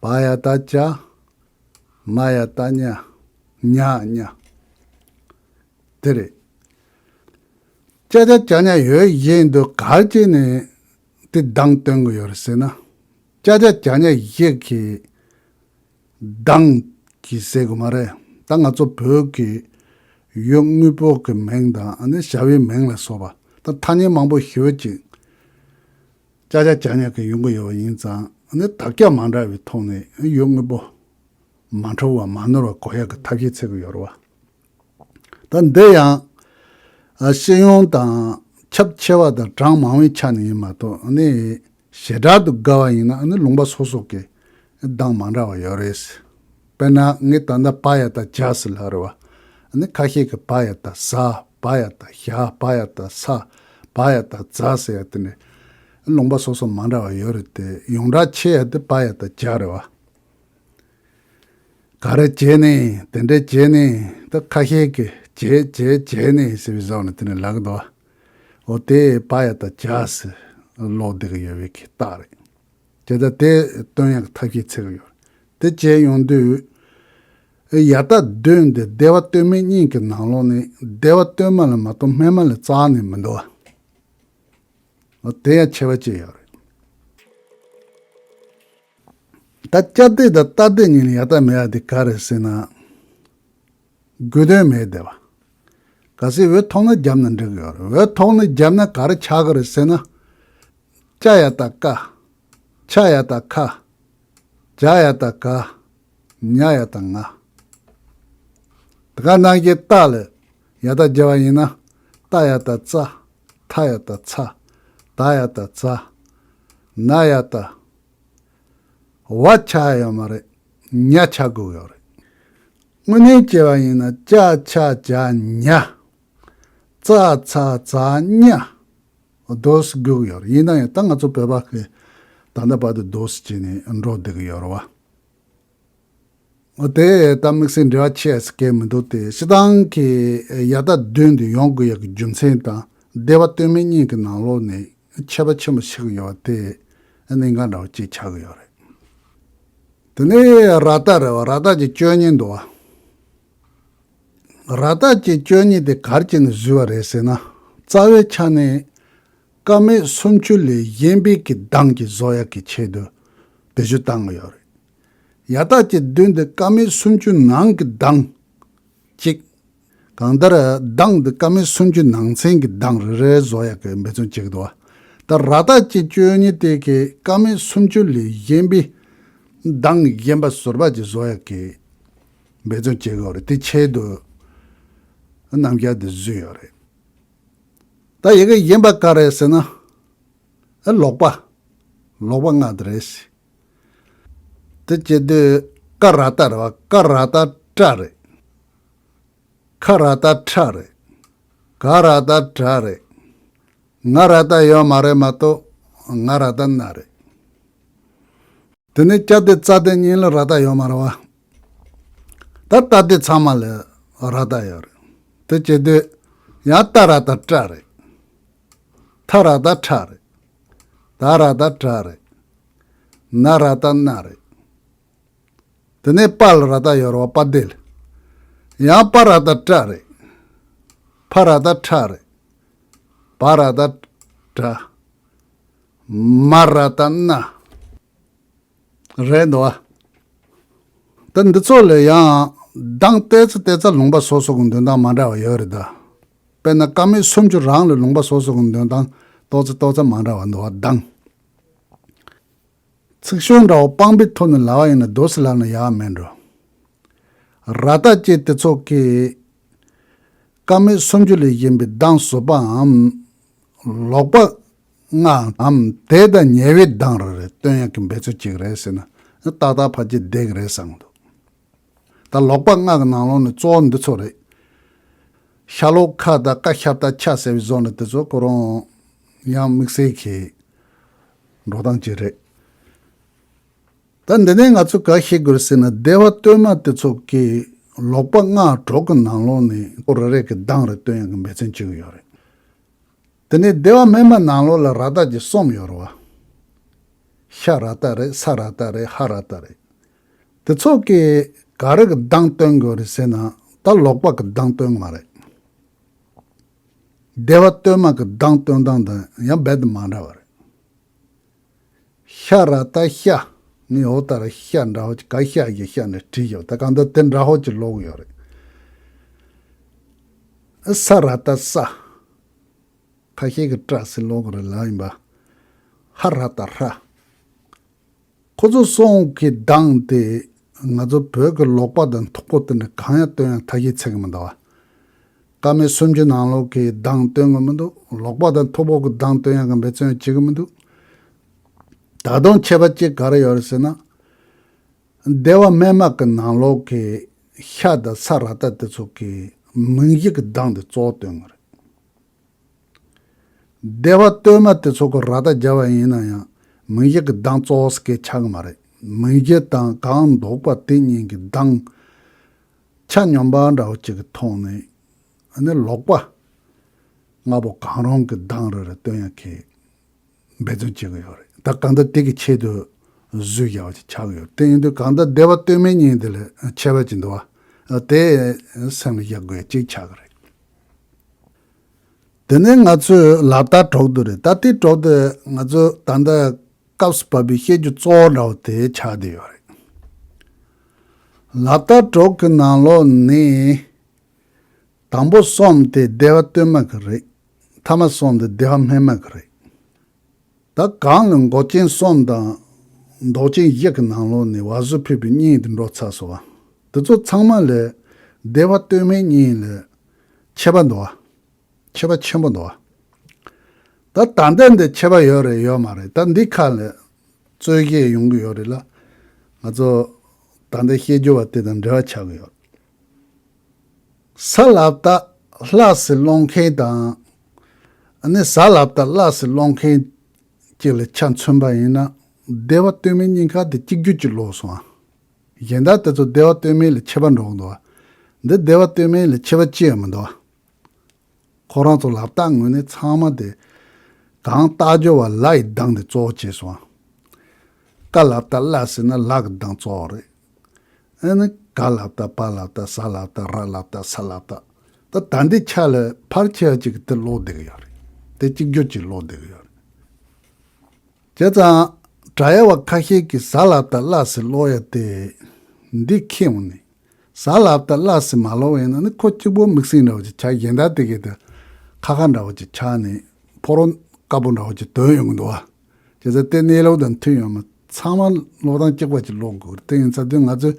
བ་ཡ་ཏ་བྱ། མ་ཡ་ཏ་མྱ། ཉ་ཉ། དེ་རེད། ཅ་ཆ་ཇ་ཉ་ཡོད་བཞིན་དུ་ག་རེ་བྱས་ནས་དེ་གདངས་སྟོན་གྱི་ཡོད་རེད་ཟེར་ན། ཅ་ཆ་ཇ་ཉ་བཞི་གི་གདངས་ཀྱི་ཟེར་དགོས་མ་རེད། ད་ང་ཚོ་བོད་ཀྱི་ཡུལ་དངོས་པོ་གི་མིང་དང་ཨ་ནི་བྱ་བའི་མིང་ལ་སོགས་པ་ད་ཐ་སྙད་མང་པོ་ཞེ་པོ་ཅིག་ཅ་ཆ་ཇ་ཉ་གི་ཡོང་གི་ཡོད་པ་ཡིན་ཙང་ཨ་ནི་དག་ཆ་མ་འདྲ་བའི་ཐོག་ནས་ཡུལ་དངོས་པོ་མ་འཕྲོ་བ་མ་ནོར་བ་གོ་ཡག་གི་ཐབས་ཤེས་འཚོལ་གྱི་ཡོད་རེད་བ། ད་འདི་ཡང་ཨ་སྤྱི་ཡོངས་དང་ཁྱབ་ཆེ་བ་དང་གྲངས་མང་བའི་ཆ་ནས་ཡིན་མ་གཏོགས་ཨ་ནི་བྱེ་བྲག་ཏུ་དགར་བ་ཡིན་ན་ཨ་ནི་ལུང་པ་སོ་སོ་གི་གདངས་མ་འདྲ་བ་ཡོད་རེད། དཔེར་ན་ངས་ད་ལྟ་པ་ཡ་ཏ་ཇ་ཟེར་ལབ་རེད་བ། ཨ་ནི་ཁ་ཤས་ཀྱིས་པ་ཡ་ཏ་ཟ། པ་ཡ་ཏ་ཞ། པ་ཡ་ཏ་ས། བ་ཡ་ཏ་ཛ་ཟེར་ཡ་དེ་ནི་ལུང་པ་སོ་སོ་མ་འདྲ་བ་ཡོད་རེད་དེ། ཡོངས་གྲགས་ཆེ་ཡ་དེ་པ་ཡ་ཏ་ཇ་རེད་བ། ག་རེ་བྱས་ནས་དེ་འདྲ་བྱས་ནས་ད་ཁ་ཤས་ཀྱིས་བྱས་བྱས་བྱས་ནས་ཟེར་བའི་བཟོ་ནས་དེ་ནས་ལབ་ཀྱི་འདུག་བ། འོ་དེ་པ་ཡ་ཏ་ཇ་ཟེར་ཀློག་བསྡད་ཀྱི་ཡོད་པའི་གི་རྟགས་རེད། དེ་ལྟར་དེ་སྟོན་ཡག་གི་ཐབས་ཤེས་འཚོལ་གྱི་ཡོད་རེད། དེ་བྱས་ཡོང་དུས་ཡ་ཏ་བདུན་དེ་སྡེ་པ་སྟོད་སྨད་གཉིས་ཀྱི་ནང་ལོགས་ནས་སྡེ་པ་སྟོད་མ་ལ་མ་གཏོགས་སྨད་མ་ལ་རྩ་ནས་མི་འདུག་བ། འོ་དེ་ཡང་ཁྱད་པར་ཅིག་ཡོད་རེད། ད་ཅ་སྡེ་དང་ཏ་སྡེ་གཉིས་ལ་ཡ་ད་མེད་ཡ་དེ་ག་རེད་ཟེར་ན། དགོས་དོན་མེད་བསྡད་པ། གལ་སྲིད་འོད་མཐོང་ན་བརྒྱབ་ན་འགྲིག་གི་ཡོད་རེད། འོད་མཐོང་ན་བརྒྱབ་ན་ག་རེ་ཆགས་ཀྱི་རེད་ཟེར་ན། ཅ་ཡ་ད་ཀ་ཆ་ཡ་ད་ཁ་ཇ་ཡ་ད་ག་ཉ་ཡ་ད་ང་། དེ་ག་ནང་བཞིན་ཏ་ལ་ཡ་ད་བརྒྱབ་པ་ཡིན་ན། ཏ་ཡ་ད་ཙ། ཐ་ཡ་ད་ཚ། ད་ཡ་ད་ཛ། ན་ཡ་ད། བ་ཆགས་ཡོད་མ་རེད། ཉ་ཆགས་དགོས་ཡོད་རེད། དངོས་གནས་བྱས་པ་ཡིན་ན་ཅ་ཆ་ཇ་ཉ། ཙ་ཚ་ཛ་ཉ། རྡོ་སི་དགོས་ཡོད་རེད། ཡིན་ན་ཡང་ད་ང་ཚོ་བོད་པ་གི་ད་ལྟ་བར་དུ་རྡོ་སི་བྱས་ནས་འགྲོ་བསྡད་ཀྱི་ཡོད་རེད་བ། འོ་དེ་ད་དམིགས་བསལ་འབྲེལ་བ་ཆེ་ཟེར་གྱི་མི་འདུག་སྟེ། སྤྱིར་བཏང་གི་ཡ་ད་བདུན་དུ་ཡོང་དགོས་ཡག་གི་རྒྱུ་མཚན་དང་སྡེ་པ་སྟོད་སྨད་གཉིས་ཀྱི་ནང་ལོགས་ནས་ཁྱད་པར་ཆེན་པོ་ཞིག་ཡོད་པ་དེ་གནད་འགག་འདྲ་བོ་གཅིག་ཆགས་ཀྱི་ཡོད་རེད། དེ་ནས་ར་ཏ་རེད་བ། ར་ཏ་གི་བཅོ་གཉིས་འདུག་བ། ར་ཏ་གི་བཅོ་གཉིས་དེ་ག་རེ་བྱས་ནས་བཟོས་པ་རེད་ཟེར་ན། རྩ་བའི་ཆ་ནས་ཀ་མད་སུམ་ཅུ་ལས་གཞན་པའི་གི་གདངས་ཀྱི་བཟོ་ཡག་གི་ཆེད་དུ་བེད་སྤྱོད་བཏང་གི་ཡོད་རེད། ཡ་ད་གི་བདུན་དེ་ཀ་མད་སུམ་ཅུ་ནང་གི་གདངས་གཅིག་གང་ལྟར་གདངས་འདི་ཀ་མད་སུམ་ཅུ་ནང་ཚན་གྱི་གདངས་རེ་རེ་བཟོ་ཡག་གི་འབད་བརྩོན་བྱེད་ཀྱི་འདུག་བ། ད་ར་ཏ་གི་བཅོ་གཉིས་དེ་གི་ཀ་མད་སུམ་ཅུ་ལས་གཞན་པའི་གདངས་གཞན་པ་ཟུར་པ་ཅིག་བཟོ་ཡག་གི་འབད་བརྩོན་བྱེད་ཀྱི་ཡོད་རེད། དེ་ཆེད་དུ་རྣམ་གཞག་འདི་བཟོས་ཡོད་རེད། ད་ཡི་གེ་གཞན་པ་ག་རེ་ཟེར་ན། ཨ་ལོག་པ། ལོག་པ་ལྔ་དེ་རེད། དེ་བྱེད་དུས་ཀ་ར་ཏ་རེད་བ། ཀ་ར་ཏ་ཏྲ་རེད། ཁ་ར་ཏ་ཁྲ་རེད། ག་ར་ཏ་གྲ་རེད། ང་ར་ཏ་ཡོད་མ་རེད་མ་གཏོགས་ང་ར་ཏ་ན་རེད། དེ་ནས་ཅ་སྡེ་ཙ་སྡེ་གཉིས་ལ་ར་ཏ་ཡོད་མ་རེད་བ། ད་ཏ་སྡེ་ཚང་མ་ལ་ར་ཏ་ཡོད་རེད། དེ་བྱེད་དུས་ཡང་ཏ་ར་ཏ་ཏྲ་རེད། ཐ་ར་ཏ་ཁྲ་རེད། ད་ར་ཏ་གྲ་རེད། ན་ར་ཏ་ན་རེད། དེ་ནས་པ་ལ་ར་ཏ་ཡོད་རེད་བ། པ་སྡེ་ལ། ཡང་པ་ར་ཏ་ཏྲ་རེད། ཕ་ར་ཏ་ཕྲ་རེད། བ་ར་ཏ་བྲ། མ་ར་ཏ་མནའ། རེད་འདུག་བ། ད་འདི་ཚོ་ལ་ཡང་གདངས་ཏོག་ཙམ་ཏོག་ཙམ་ལུང་པ་སོ་སོ་གི་འདོན་སྟངས་མ་འདྲ་བ་ཡོད་རེད་ད། དཔེར་ན་ཀ་མད་སུམ་ཅུ་རང་ལ་ལུང་པ་སོ་སོ་གི་འདོན་སྟངས་ཏོག་ཙམ་ཏོག་ཙམ་མ་འདྲ་བ་འདུག་བ། གདངས། ཚིག་ཤོད་འདྲ་བོ་སྤངས་པའི་ཐོག་ནས་ལབ་པ་ཡིན་ན་རྡོ་སི་ལབ་ན་ཡག་མེད་འགྲོ། ར་ཏ་ཅེས་དེ་ཚོ་གིས་ཀ་མད་སུམ་ཅུ་ལས་གཞན་པའི་གདངས་ཟུར་པའམ་ལོག་པ་ལྔའམ་དེ་དང་ཉེ་བའི་གདངས་རེ་རེ་སྟོན་ཡག་གི་འབད་རྩོལ་ཅིག་རེད་ཟེར་ན་ཏག་ཏག་ཕལ་ཆེར་བསྡད་ཀྱི་རེད་བསམ་གྱི་འདུག། ད་ལོག་པ་ལྔ་གི་ནང་ལོགས་ནས་གཙོ་བོ་འདི་ཚོ་རེད། ཤ་ལོག་ཁ་དང་ཀ་ཤ་བཏགས་ཁྱ་ཟེར་བའི་བཟོ་འདྲ་དེ་ཚོ་ཁོ་རང་ཡང་དམིགས་བསལ་གྱི་འགྲོ་སྟངས་ཅིག་རེད། ད་འདི་ནས་ང་ཚོས་ག་རེ་ཤེས་དགོས་རེད་ཟེར་ན། སྡེ་པ་སྟོད་མ་དེ་ཚོ་གིས་ལོག་པ་ལྔ་དྲུག་གི་ནང་ལོགས་ནས་ཁོ་རེ་རེ་གི་གདངས་རེ་སྟོན་ཡག་གི་འབད་བརྩོན་བྱེད་ཀྱི་ཡོད་རེད། དེ་ནས་སྡེ་པ་སྨད་མ་ནང་ལོགས་ལ་ར་ཏ་ཅིག་གསུམ་ཡོད་རེད་བ། ཤ་ར་ཏ་རེད། ས་ར་ཏ་རེད། ཧ་ར་ཏ་རེད། དེ་ཚོ་གིས་ག་རེ་གི་གདངས་སྟོན་དགོས་རེད་ཟེར་ན། ད་ལོག་པ་གི་གདངས་སྟོན་གི་མ་རེད། སྡེ་པ་སྟོད་མ་གི་གདངས་སྟོན་སྟངས་དང་ཡང་རྦད་དེ་མ་འདྲ་བ་རེད། ཤ་ར་ཏ་ཤ། ངས་འོ་ད་ར་ཤ་འདྲ་བོ་ཅིག་ག་ཤ་ཡི་ཤ་ནས་བྲིས་ཡོད། ད་གང་ལྟར་དེ་འདྲ་བོ་ཅིག་ཀློག་ཡོད་རེད། ས་ར་ཏ་ས། ཁ་ཤས་ཀྱིས་ཏྲ་ཟེར་ཀློག་གི་རེད་ལབ་ཡིན་པ། ཧ་ར་ཏ་ཧྲ། ཁོ་ཚོ་གསུམ་གྱི་གདངས་དེ་ང་ཚོ་བོད་ཀྱི་ལོག་པ་དང་མཐུག་པོ་དེ་འདྲ་གང་ཡང་སྟོན་ཡག་ཐབས་ཤེས་འཚོལ་གྱི་མི་འདུག་བ། ཀ་མད་སུམ་ཅུ་ནང་ལོགས་ཀྱི་གདངས་སྟོན་གྱི་མི་འདུག། ལོག་པ་དང་མཐུག་པོ་གི་གདངས་སྟོན་ཡག་གི་འབད་བརྩོན་བྱེད་ཀྱི་མི་འདུག། ད་དུང་ཁྱད་པར་གཅིག་ག་རེ་ཡོད་རེད་ཟེར་ན། སྡེ་པ་སྨད་མ་གི་ནང་ལོགས་ཀྱི་ཤ་དང་ས་ར་ཏ་དེ་ཚོ་གིས་མིང་གཞི་གི་གདངས་དེ་གཙོ་བོ་སྟོན་གྱི་རེད། སྡེ་པ་སྟོད་མ་དེ་ཚོ་གིས་ར་ཏ་བརྒྱབ་པ་ཡིན་ན་ཡང་མིང་གཞི་གི་གདངས་གཙོ་བོ་ཟེར་མཁན་ཆགས་ཀྱི་མ་རེད། མིང་གཞི་དང་གང་འདོགས་པ་དེ་གཉིས་ཀྱི་གདངས་ཆ་སྙོམས་པ་འདྲ་བོ་ཅིག་གི་ཐོག་ནས་ཨ་ནི་ལོག་པ་ལྔ་པོ་གང་རུང་གི་གདངས་རེ་རེ་སྟོན་ཡག་གི་འབད་བརྩོན་བྱེད་ཀྱི་ཡོད་རེད། ད་གང་ལྟར་དེ་གི་ཆེད་དུ་བཟོས་བཞག་པ་ཅིག་ཆགས་ཀྱི་ཡོད་རེད། དེ་ཡིན་དུས་གང་ལྟར་སྡེ་པ་སྟོད་སྨད་གཉིས་དེ་ལ་ཁྱད་པར་ཅིག་འདུག་བ། དེ་སེམས་ལ་བཞག་དགོས་ཡག་ཅིག་ཆགས་ཀྱི་རེད། དེ་ནས་ང་ཚོས་ལག་བསྟར་གྲོགས་དུ་རེད། ད་དེ་གྲོགས་དུ་ང་ཚོ་ད་ལྟ་སྐབས་སུ་བབས་པའི་བཤད་རྒྱུ་གཙོ་བོ་འདྲ་བོ་དེ་ཆགས་བསྡད་ཡོད་རེད། ལག་བསྟར་དྲུག་གི་ནང་ལོགས་ནས། དང་པོ་གསུམ་དེ་བདེ་བ་སྟོད་སྨད་ཀྱི་རེད། ཐ་མ་གསུམ་དེ་བདེ་བ་སྨད་སྨད་ཀྱི་རེད། ད་གང་ལ་མགོ་ཅན་གསུམ་དང་མདོག་ཅན་བཞི་གི་ནང་ལོགས་ནས་བ་སོ་ཕུད་པའི་གཉིས་དེ་འགྲོ་ཚར་སོང་བ། དེ་ཚོ་ཚང་མ་ལས་བདེ་བ་སྟོད་སྨད་གཉིས་ལ་ཁྱད་པར་འདུག་བ། ཁྱད་པར་ཆེན་པོ་འདུག་བ། ད་ད་ལྟ་འདི་ཁྱད་པར་ཡོད་རེད་ཡོད་མ་རེད། ད་འདི་ཁ་ལ་རྩོད་གཞི་ཡོང་གི་ཡོད་རེད་ལ། ང་ཚོ་ད་ལྟ་བཤད་རྒྱུ་བ་དེ་དང་འབྲེལ་བ་ཆགས་ཀྱི་ཡོད། གཟའ་ལྷག་པ་ལྷ་ཟེར་ཀློག་མཁན་དང་། ཨ་ནི་གཟའ་ལྷག་པ་ལྷ་ཟེར་ཀློག་མཁན་གཅིག་ལ་ཆ་མཚོན་པ་ཡིན་ན། བདེ་བ་སྟོད་སྨད་གཉིས་ཀ་དེ་གཅིག་གྱུར་གྱི་ཀློག་སོང་ཨ། གཞན་དག་དེ་ཚོ་བདེ་བ་སྟོད་སྨད་ལ་ཁྱད་པར་འགྲོ་གི་འདུག་བ། འདི་བདེ་བ་སྟོད་སྨད་ལ་ཁྱད་པར་ཅི་ཡང་མི་འདུག་བ། ཁོ་རང་ཚོ་ལག་རྟགས་ངོས་ནས་ཚང་མ་དེ་གང་རྟགས་སྦྱོར་བ་ལ་ཡི་གདངས་དེ་གཙོ་བོ་བྱས་སོང་། ཀ་ལག་རྟགས་ལ་ཟེར་ན་ལ་གི་གདངས་གཙོ་བོ་རེད། ཨ་ནི་ག་ལག་རྟགས་པ་ལག་རྟགས་ས་ལག་རྟགས་ར་ལག་རྟགས་ས་ལག་རྟགས། ད་ད་འདི་ཆ་ལ་ཕལ་ཆེ་བ་ཅིག་གིས་དེ་ཀློག་བསྡད་ཀྱི་ཡོད་རེད། དེ་གཅིག་གྱུར་གྱིས་ཀློག་བསྡད་ཀྱི་ཡོད་རེད། བྱས་ཙང་། དྲ་ཡ་བ་ཁ་ཤས་ཀྱིས་གཟའ་ལྷག་པ་ལྷ་ཟེར་ཀློག་ཡ་དེ། འདི་ཁྱེར་འོང་ནས། གཟའ་ལྷག་པ་ལྷ་ཟེར་མ་ཀློག་པ་ཡིན་ན་ནི་ཁོ་གཅིག་པོ་དམིགས་བསལ་འདྲ་བོ་ཅིག་ཆགས། གཞན་དག་དེ་གས་དེ་ཁ་ཁ་འདྲ་བོ་ཅིག་ཆགས་ནས་ཕོ་རོ་དཀར་པོ་འདྲ་བོ་ཅིག་དོན་ཡོང་གི་འདུག་བ། བྱས་ཙང་དེ་གནས་ལུགས་དང་མཐུན་ཡོད་མ། ཚང་མ་ཀློག་སྟངས་གཅིག་པ་ཅིག་ཀློག་དགོས་རེད། དེ་ཡིན་ཙང་དུས་ང་ཚོས་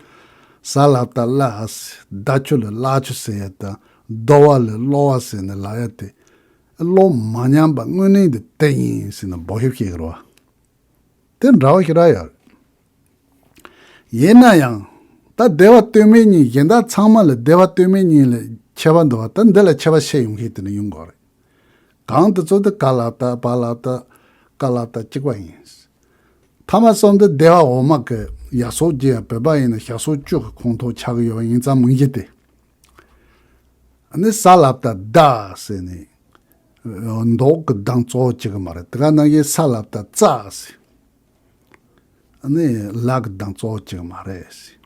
གཟའ་ལྷག་པ་ལྷ་ཟེར། ཟླ་ཆུ་ལ་ཀླ་ཆུ་ཟེར་ཡ་དང་ཟླ་བ་ལ་ཀློ་བ་ཟེར་ནས་ལབ་ཡ་དེ། ཀློག་མ་ཉན་པ་དངོས་གནས་དེ་དེ་ཡིན་ཟེར་ནས་འབོད་ཤུགས་བྱེད་ཀྱི་རེད་བ། དེ་འདྲ་བ་ཞིག་རག་ཡོད་རེད། ཡིན་ན་ཡང་། ད་བདེ་བ་སྟོད་སྨད་གཉིས། གཞན་དག་ཚང་མ་ལ་བདེ་བ་སྟོད་སྨད་གཉིས་ལ་ཁྱད་པར་འདུག་བ། ད་འདི་ལ་ཁྱད་པར་བཤད་ཡོང་མཁན་དེ་ནི་ཡོང་དགོས་རེད། གང་དེ་ཚོ་དེ་ག་ལ་བཏགས་པ་ལ་བཏགས་ཀ་ལ་བཏགས་གཅིག་པ་ཡིན། ཐ་མ་གསུམ་དེ་སྡེ་པ་འོག་མ་གི་ཡ་སོགས་ཀྱི་བོད་པ་ཡིན་ན་ཞག་སོགས་བཅུ་གི་ཁོངས་གཏོགས་ཆགས་ཀྱི་ཡོད་པ་ཡིན་ཙང་མིང་གཞི་དེ། ཨ་ནི་གཟའ་ལ་བཏགས་ཟླ་ཟེར་ནས། མདོག་གི་གདངས་གཙོ་བོ་བྱེད་ཀྱི་མ་རེད། དེ་ག་ནང་བཞིན་ས་ལ་བཏགས་རྩ་ཟེར། ཨ་ནི་ལ་གི་གདངས་གཙོ་བོ་བྱེད་ཀྱི་མ་རེད་ཟེར།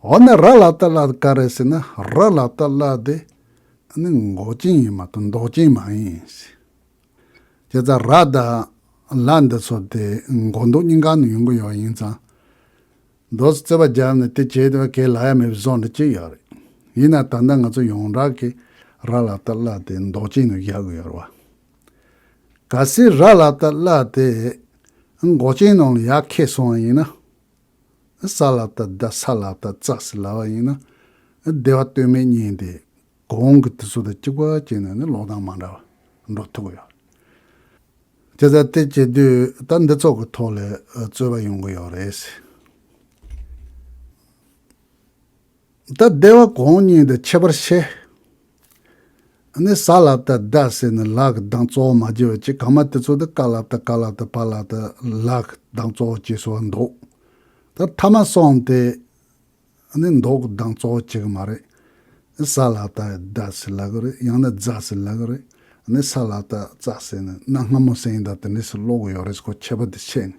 འོ་ན་ར་ལ་བཏགས་ལ་ག་རེ་ཟེར་ན། ར་ལ་བཏགས་ལ་དེ་ཨ་ནི་མགོ་ཅན་ཡིན་མ་གཏོགས་མདོག་ཅན་མ་ཡིན་ཟེར། བྱས་ཙང་ར་དང་ལ་འདི་ཚོ་དེ་མགོ་མདོག་གཉིས་ཀ་ནས་ཡོང་གི་ཡོད་ཡིན་ཙང་། མདོ་རྩོད་པ་བརྒྱབ་ནས་དེ་བྱས་དེ་བ་གས་ལ་ཡ་མེད་པའི་བཟོ་འདྲ་ཅིག་ཡོད་རེད། ཡིན་ན་ད་ལྟ་ང་ཚོ་ཡོངས་གྲགས་ཀྱི་ར་ལ་བཏགས་ལ་དེ་མདོག་ཅན་ནས་བཞག་གི་ཡོད་རེད་བ། གལ་སྲིད་ར་ལ་བཏགས་ལ་དེ་མགོ་ཅན་ནང་ལ་ཡར་འཁྱེར་སོང་བ་ཡིན་ན། ས་ལ་བཏགས་ཟླ་ས་ལ་བཏགས་རྩ་ཟེར་ལབ་པ་ཡིན་ན། སྡེ་པ་སྟོད་སྨད་གཉིས་དེ་གོང་གི་དེ་ཚོ་དང་གཅིག་པ་བྱས་ནས་ནི་ཀློག་སྟངས་མ་འདྲ་བ་འགྲོ་ཐུབ་ཀྱི་ཡོད། བྱས་ཙང་དེ་བྱེད་དུས་ད་འདི་ཚོ་གི་ཐོག་ལ་རྩོད་པ་ཡོང་གི་ཡོད་རེད། ད་སྡེ་པ་གོང་གཉིས་དེ་ཁྱད་པར་ཕྱེ། ཨ་ནི་གཟའ་ལ་བཏགས་ཟླ་ཟེར་ནས་ལ་གི་གདངས་གཙོ་བོ་མ་བརྗེ་བ་ཅིག་གང་མ་དེ་ཚོ་དེ་ཀ་ལ་བཏགས་ཀ་ལ་བཏགས་པ་ལ་བཏགས་ལ་གི་གདངས་གཙོ་བོ་བྱས་སོང་བ་འདུག་ད་ཐ་མ་གསུམ་དེ་ཨ་ནི་མདོག་གི་གདངས་གཙོ་བོ་བྱེད་ཀྱི་མ་རེད། གཟའ་ལ་བཏགས་ཟླ་ཟེར་ལབ་ཀྱི་རེད། ཡང་ན་རྫ་ཟེར་ལབ་ཀྱི་རེད། ཨ་ནི་ས་ལ་བཏགས་རྩ་ཟེར་ནས་གནའ་སྔ་མོ་ཟེར་ཡིན་ད་དེ་འདྲས་སུ་ཀློག་གི་ཡོད་རེད། ཁོ་ཁྱད་པར་དེ་ཤེས་ནས།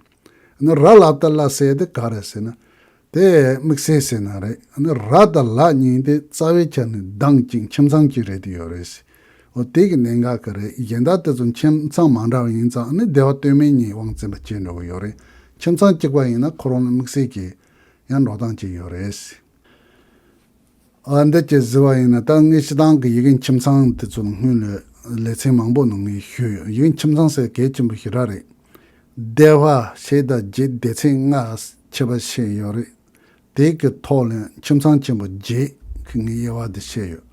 ཨ་ནི་ར་ལ་བཏགས་ལ་ཟེར་དེ་ག་རེད་ཟེར་ན། དེ་དམིགས་བསལ་ཟེར་ན་རེད། ཨ་ནི་ར་དང་ལ་གཉིས་དེ་རྩ་བའི་ཆ་ནས་གདངས་གཅིག་ཁྱིམ་ཚང་གཅིག་རེད་དེ་ཡོད་རེད། འོ་དེ་གི་གནད་འགག་གི་རེད། གཞན་དག་དེ་ཚོ་ཁྱིམ་ཚང་མ་འདྲ་བ་ཡིན་ཙང་ཨ་ནི་སྡེ་པ་སྟོད་སྨད་གཉིས་དབང་འཛིན་པ་བྱས་འགྲོ་གི་ཡོད་རེད། ཁྱིམ་ཚང་གཅིག་པ་ཡིན་ན་ཁོ་རང་ལ་དམིགས་བསལ་གྱི་ཡང་འགྲོ་སྟངས་གཅིག་ཡོད་རེད། ཨ་འདི་ཅེས་ཟེར་བ་ཡིན་ན་ད་ངས་སྤྱི་བཏང་གི་ཡི་གེ་ཁྱིམ་ཚང་དེ་ཚོ་སྔོན་ལ་ལེ་ཚན་མང་པོ་ནང་ངས་ཞུས་ཡོད། ཡི་གེ་ཁྱིམ་ཚང་ཟེར་གལ་ཆེན་པོ་ཞེ་དྲག་རེད། སྡེ་པ་ཕྱེད་དང་བརྒྱད་སྡེ་ཚན་ལྔ་ཕྱེད་པ་ཕྱེ་ཡོད་རེད། དེ་གི་ཐོག་ལ་ཁྱིམ་ཚང་ཆེན་པོ་བརྒྱད་ཀྱི་ངས་དབྱེ་བ་དེ་ཕྱེ་ཡོད།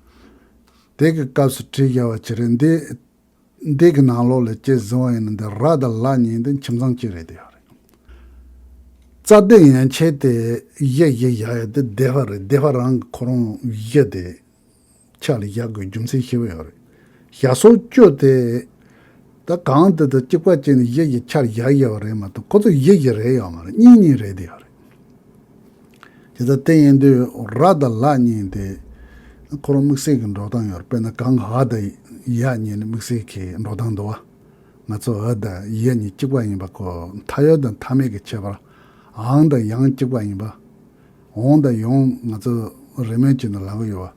དེ་གི་སྐབས་སུ་བྲིས་བཞག་པ་ཅིག་རེད། འདི་འདི་གི་ནང་ལོགས་ལ་ཅེས་ཟེར་བ་ཡིན་ན་འདི་ར་དང་ལ་གཉིས་འདི་ཁྱིམ་ཚང་གཅིག་རེད་དེ་ཡོད་རེད། རྩ་སྡེ་ཡན་ཆད་དེ་གཞི་གཞི་བཞག་ཡ་དེ་སྡེ་པ་རེད། སྡེ་པ་རང་གི་ཁོ་རང་གཞི་དེ་ཆ་ལ་བཞག་དགོས་རྒྱུ་མཚན་ཞེ་པོ་ཡོད་རེད། ཞག་སོགས་བཅུ་དེ་ད་གང་དེ་དང་གཅིག་པ་བྱས་ནས་གཞི་གཞི་ཆ་ལ་བཞག་ཡོད་རེད་མ་གཏོགས་ཁོ་ཚོ་གཞི་གཞི་རེད་ཡོད་མ་རེད། གཉིས་གཉིས་རེད་དེ་ཡོད་རེད། དེ་ལྟར་དེ་ཡིན་དུས་ར་དང་ལ་གཉིས་དེ་ཁོ་རང་དམིགས་བསལ་གྱི་འགྲོ་སྟངས་ཡོད་རེད། དཔེར་ན་གང་འ་དང་ཡ་གཉིས་ནི་དམིགས་བསལ་གྱི་འགྲོ་སྟངས་འདུག་བ། ང་ཚོ་འ་དང་ཡ་གཉིས་གཅིག་པ་ཡིན་པ་ཁོ་མཐའ་ཡོད་དང་མཐའ་མེད་ཀྱི་ཁྱད་པར། འང་དང་ཡང་གཅིག་པ་ཡིན་པ། འོང་དང་ཡོང་ང་ཚོ་རེས་མོས་བྱས་ནས་ལབ་ཀྱི་ཡོད་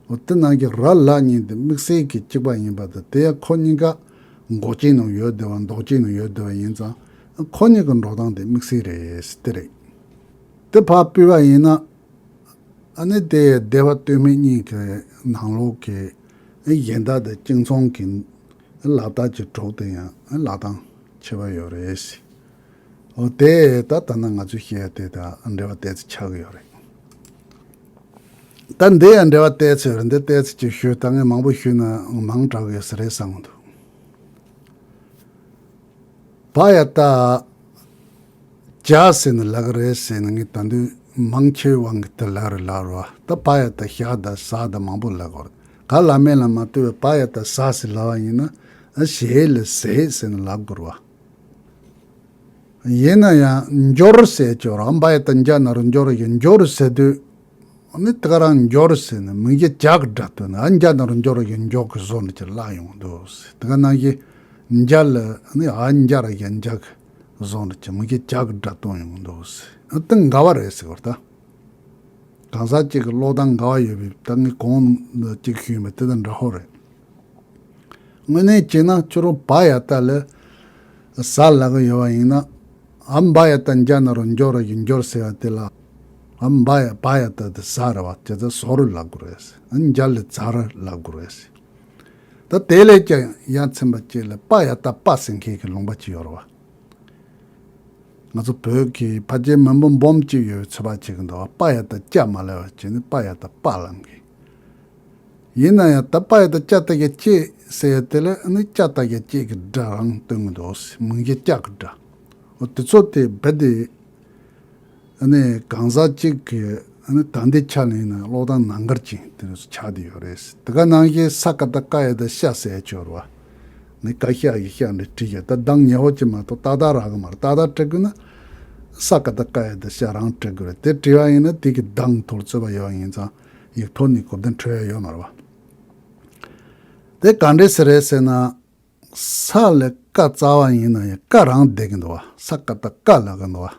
བ། འོ་དེ་ནང་གི་ར་ལ་གཉིས་དེ་དམིགས་བསལ་གྱི་གཅིག་པ་ཡིན་པ་དང་དེ་ཡང་ཁོ་གཉིས་ཀ་མགོ་ཅན་ནང་ཡོད་བསྡད་པ་མདོག་ཅན་ནང་ཡོད་བསྡད་པ་ཡིན་ཙང་ཁོ་གཉིས་ཀྱི་འགྲོ་སྟངས་དེ་དམིགས་བསལ་རེད་དེ་རེད། དེ་ཕར་སྤོས་པ་ཡིན་ན། ཨ་ནི་དེ་སྡེ་པ་སྟོད་སྨད་གཉིས་ཀྱི་ནང་ལོགས་ཀྱི་གཞན་དག་དང་གཅིག་མཚུངས་ཀྱི་ལག་རྟགས་ཀྱི་གྲོགས་དེ་ཡང་ལག་རྟགས་ཁྱད་པར་ཡོད་རེད། འོ་དེ་ད་ད་ནི་ང་ཚོས་བཤད་ཡ་དེ་དང་འབྲེལ་བ་ཏོག་ཙམ་ཆགས་ཀྱི་ཡོད་རེད། ད་འདི་ཡང་འབྲེལ་བ་ཏོག་ཙམ་ཡོད་རེད། འདི་ཏོག་ཙམ་ཅིག་ཞུས། ད་ངས་མང་པོ་ཞུས་ན་མང་དྲགས་ཡོད་ས་རེད་བསམ་གྱི་འདུག། པ་ཡ་ཏ་ཇ་ཟེར་ནས་ལབ་ཀྱི་རེད་ཟེར་ནས་ངས་ད་དུང་མང་ཆེ་བ་གིས་དེ་ལབ་རེད་ལབ་རེད་བ། ད་པ་ཡ་ཏ་ཞ་དང་ཟ་དང་མང་པོ་ལབ་ཀྱི་ཡོད་རེད། ག་ལ་མེད་ལ་མ་ལྟོས་པའི་པ་ཡ་ཏ་ཟ་ཟེར་ལབ་པ་ཡིན་ན་ཨ་ཞེ་ལ་ཟེ་ཟེར་ནས་ལབ་དགོས་རེད་བ། ཡིན་ན་ཡང་འབྱོར་ཟེར་ཅོག་ར་པ་ཡ་ཏ་འཇ་ན་རོ་འབྱོར་ཡོད་འབྱོར་ཟེར་དུས། ཨ་ནི་དེ་ག་རང་འབྱོར་ཟེར་ནས་མིང་གཞི་ཇ་གི་སྒྲ་བཏོན་ནས་ཨ་འཇ་ན་རོ་འབྱོར་ཡོད་འཇོག་གི་བཟོ་འདྲ་ཅིག་བརླག་ཡོང་གི་འདུག་ཟེར། དེ་ག་ནང་བཞིན་འཇ་ལ་ཨ་ནི་ཨ་འཇ་ར་ཡ་འཇ་གི་བཟོ་འདྲ་ཅིག་མིང་གཞི་ཇ་གི་སྒྲ་བཏོན་ཡོང་གི་འདུག་ཟེར། ཨ་དེ་འགལ་བ་རེད་ཟེར་བ་ད། གང་ཟག་གཅིག་གི་ཀློག་སྟངས་འགལ་བ་ཡོད་པའི་ད་ངས་གོང་ལ་གཅིག་ཞུས་པ་དེ་དང་འདྲ་ཧོ་རེད། དངོས་གནས་བྱས་ན་ཁྱོད་རང་པ་ཡ་ཏ་ལ་ཟ་ལབ་ཀྱི་ཡོད་པ་ཡིན་ན། ཨམ་བ་ཡ་ཏ་འཇ་ན་རོ་འབྱོར་ཡོད་འབྱོར་ཟེར་བ་དེ་ལ། ཨམ་བ་ཡ་པ་ཡ་ཏ་དེ་ཟ་རེད་བ། དེ་ཚོ་ཟོ་རུ་ལབ་དགོས་རེད། ཨ་འཇ་ལ་ཛ་རུ་ལབ་དགོས་རེད། ད་དེ་ལས་ཀྱང་ཡ་མཚན་པ་གཅིག་ལ་པ་ཡ་ཏ་པ་ཟེར་མཁན་གྱི་ལུང་པ་གཅིག་ཡོད་རེད་བ། ང་ཚོ་བོད་ཀྱི་ཕལ་ཆེར་མི་འབོར་འབུམ་གཅིག་ཡོད་པའི་ཚོད་དཔག་བྱེད་ཀྱི་འདུག་བ། པ་ཡ་ཏ་ཅ་མ་ལབ་པ་བྱས་ནས་པ་ཡ་ཏ་པ་ལབ་མཁན། ཡིན་ན་ཡང་ད་པ་ཡ་ཏ་ཅ་ཏ་ག་ཅེ་ཟེར་ཡ་དེ་ལ་ཨ་ནི་ཅ་ཏ་ག་ཅེ་གི་སྒྲ་རང་སྟོན་གྱི་འདུག། མིང་གཞི་ཅ་གི་སྒྲ། འོ་དེ་ཚོ་དེ་རྦད་དེ་ཨ་ནི་གང་ཟག་གཅིག་གི་ཨ་ནི་ད་ལྟའི་ཆ་ལ་ཡིན་ན་ཀློག་སྟངས་ནང་ཁུལ་ཅིག་དེ་འདྲ་ཆགས་བསྡད་ཡོད་རེད། དེ་ག་ནང་བཞིན་ས་ཀ་བཏགས་སྐ་ཡ་བཏགས་སྐྱ་ཟེར་ཡ་ཅིག་ཡོད་རེད་བ། ནི་ཀ་ཤ་གི་ཤ་འདྲ་བྲིས་ཀྱང་ད་གདངས་ཉེ་བོ་ཅིག་མ་གཏོགས་ཏག་ཏག་རག་གི་མ་རེད། ཏག་ཏག་བྲི་དགོས་ན་ས་ཀ་བཏགས་སྐ་ཡ་བཏགས་སྐྱ་རང་བྲི་དགོས་རེད། དེ་བྲིས་པ་ཡིན་ན་དེ་གི་གདངས་ཐོག་རྩོད་པ་ཡོད་པ་ཡིན་ཙང་ཡིག་ཐོག་ནས་གོ་བདེ་འཕྲོད་ཡ་ཡོད་མ་རེད་བ། དེ་ག་འདྲས་ཟེར་རེད་ཟེར་ན། ས་ལ་ཀ་རྩ་བ་ཡིན་ན་ཡང་ཀ་རང་བསྡད་ཀྱི་འདུག་བ། ས་ཀ་བཏགས་སྐ་ལབ་ཀྱི་འདུག་བ།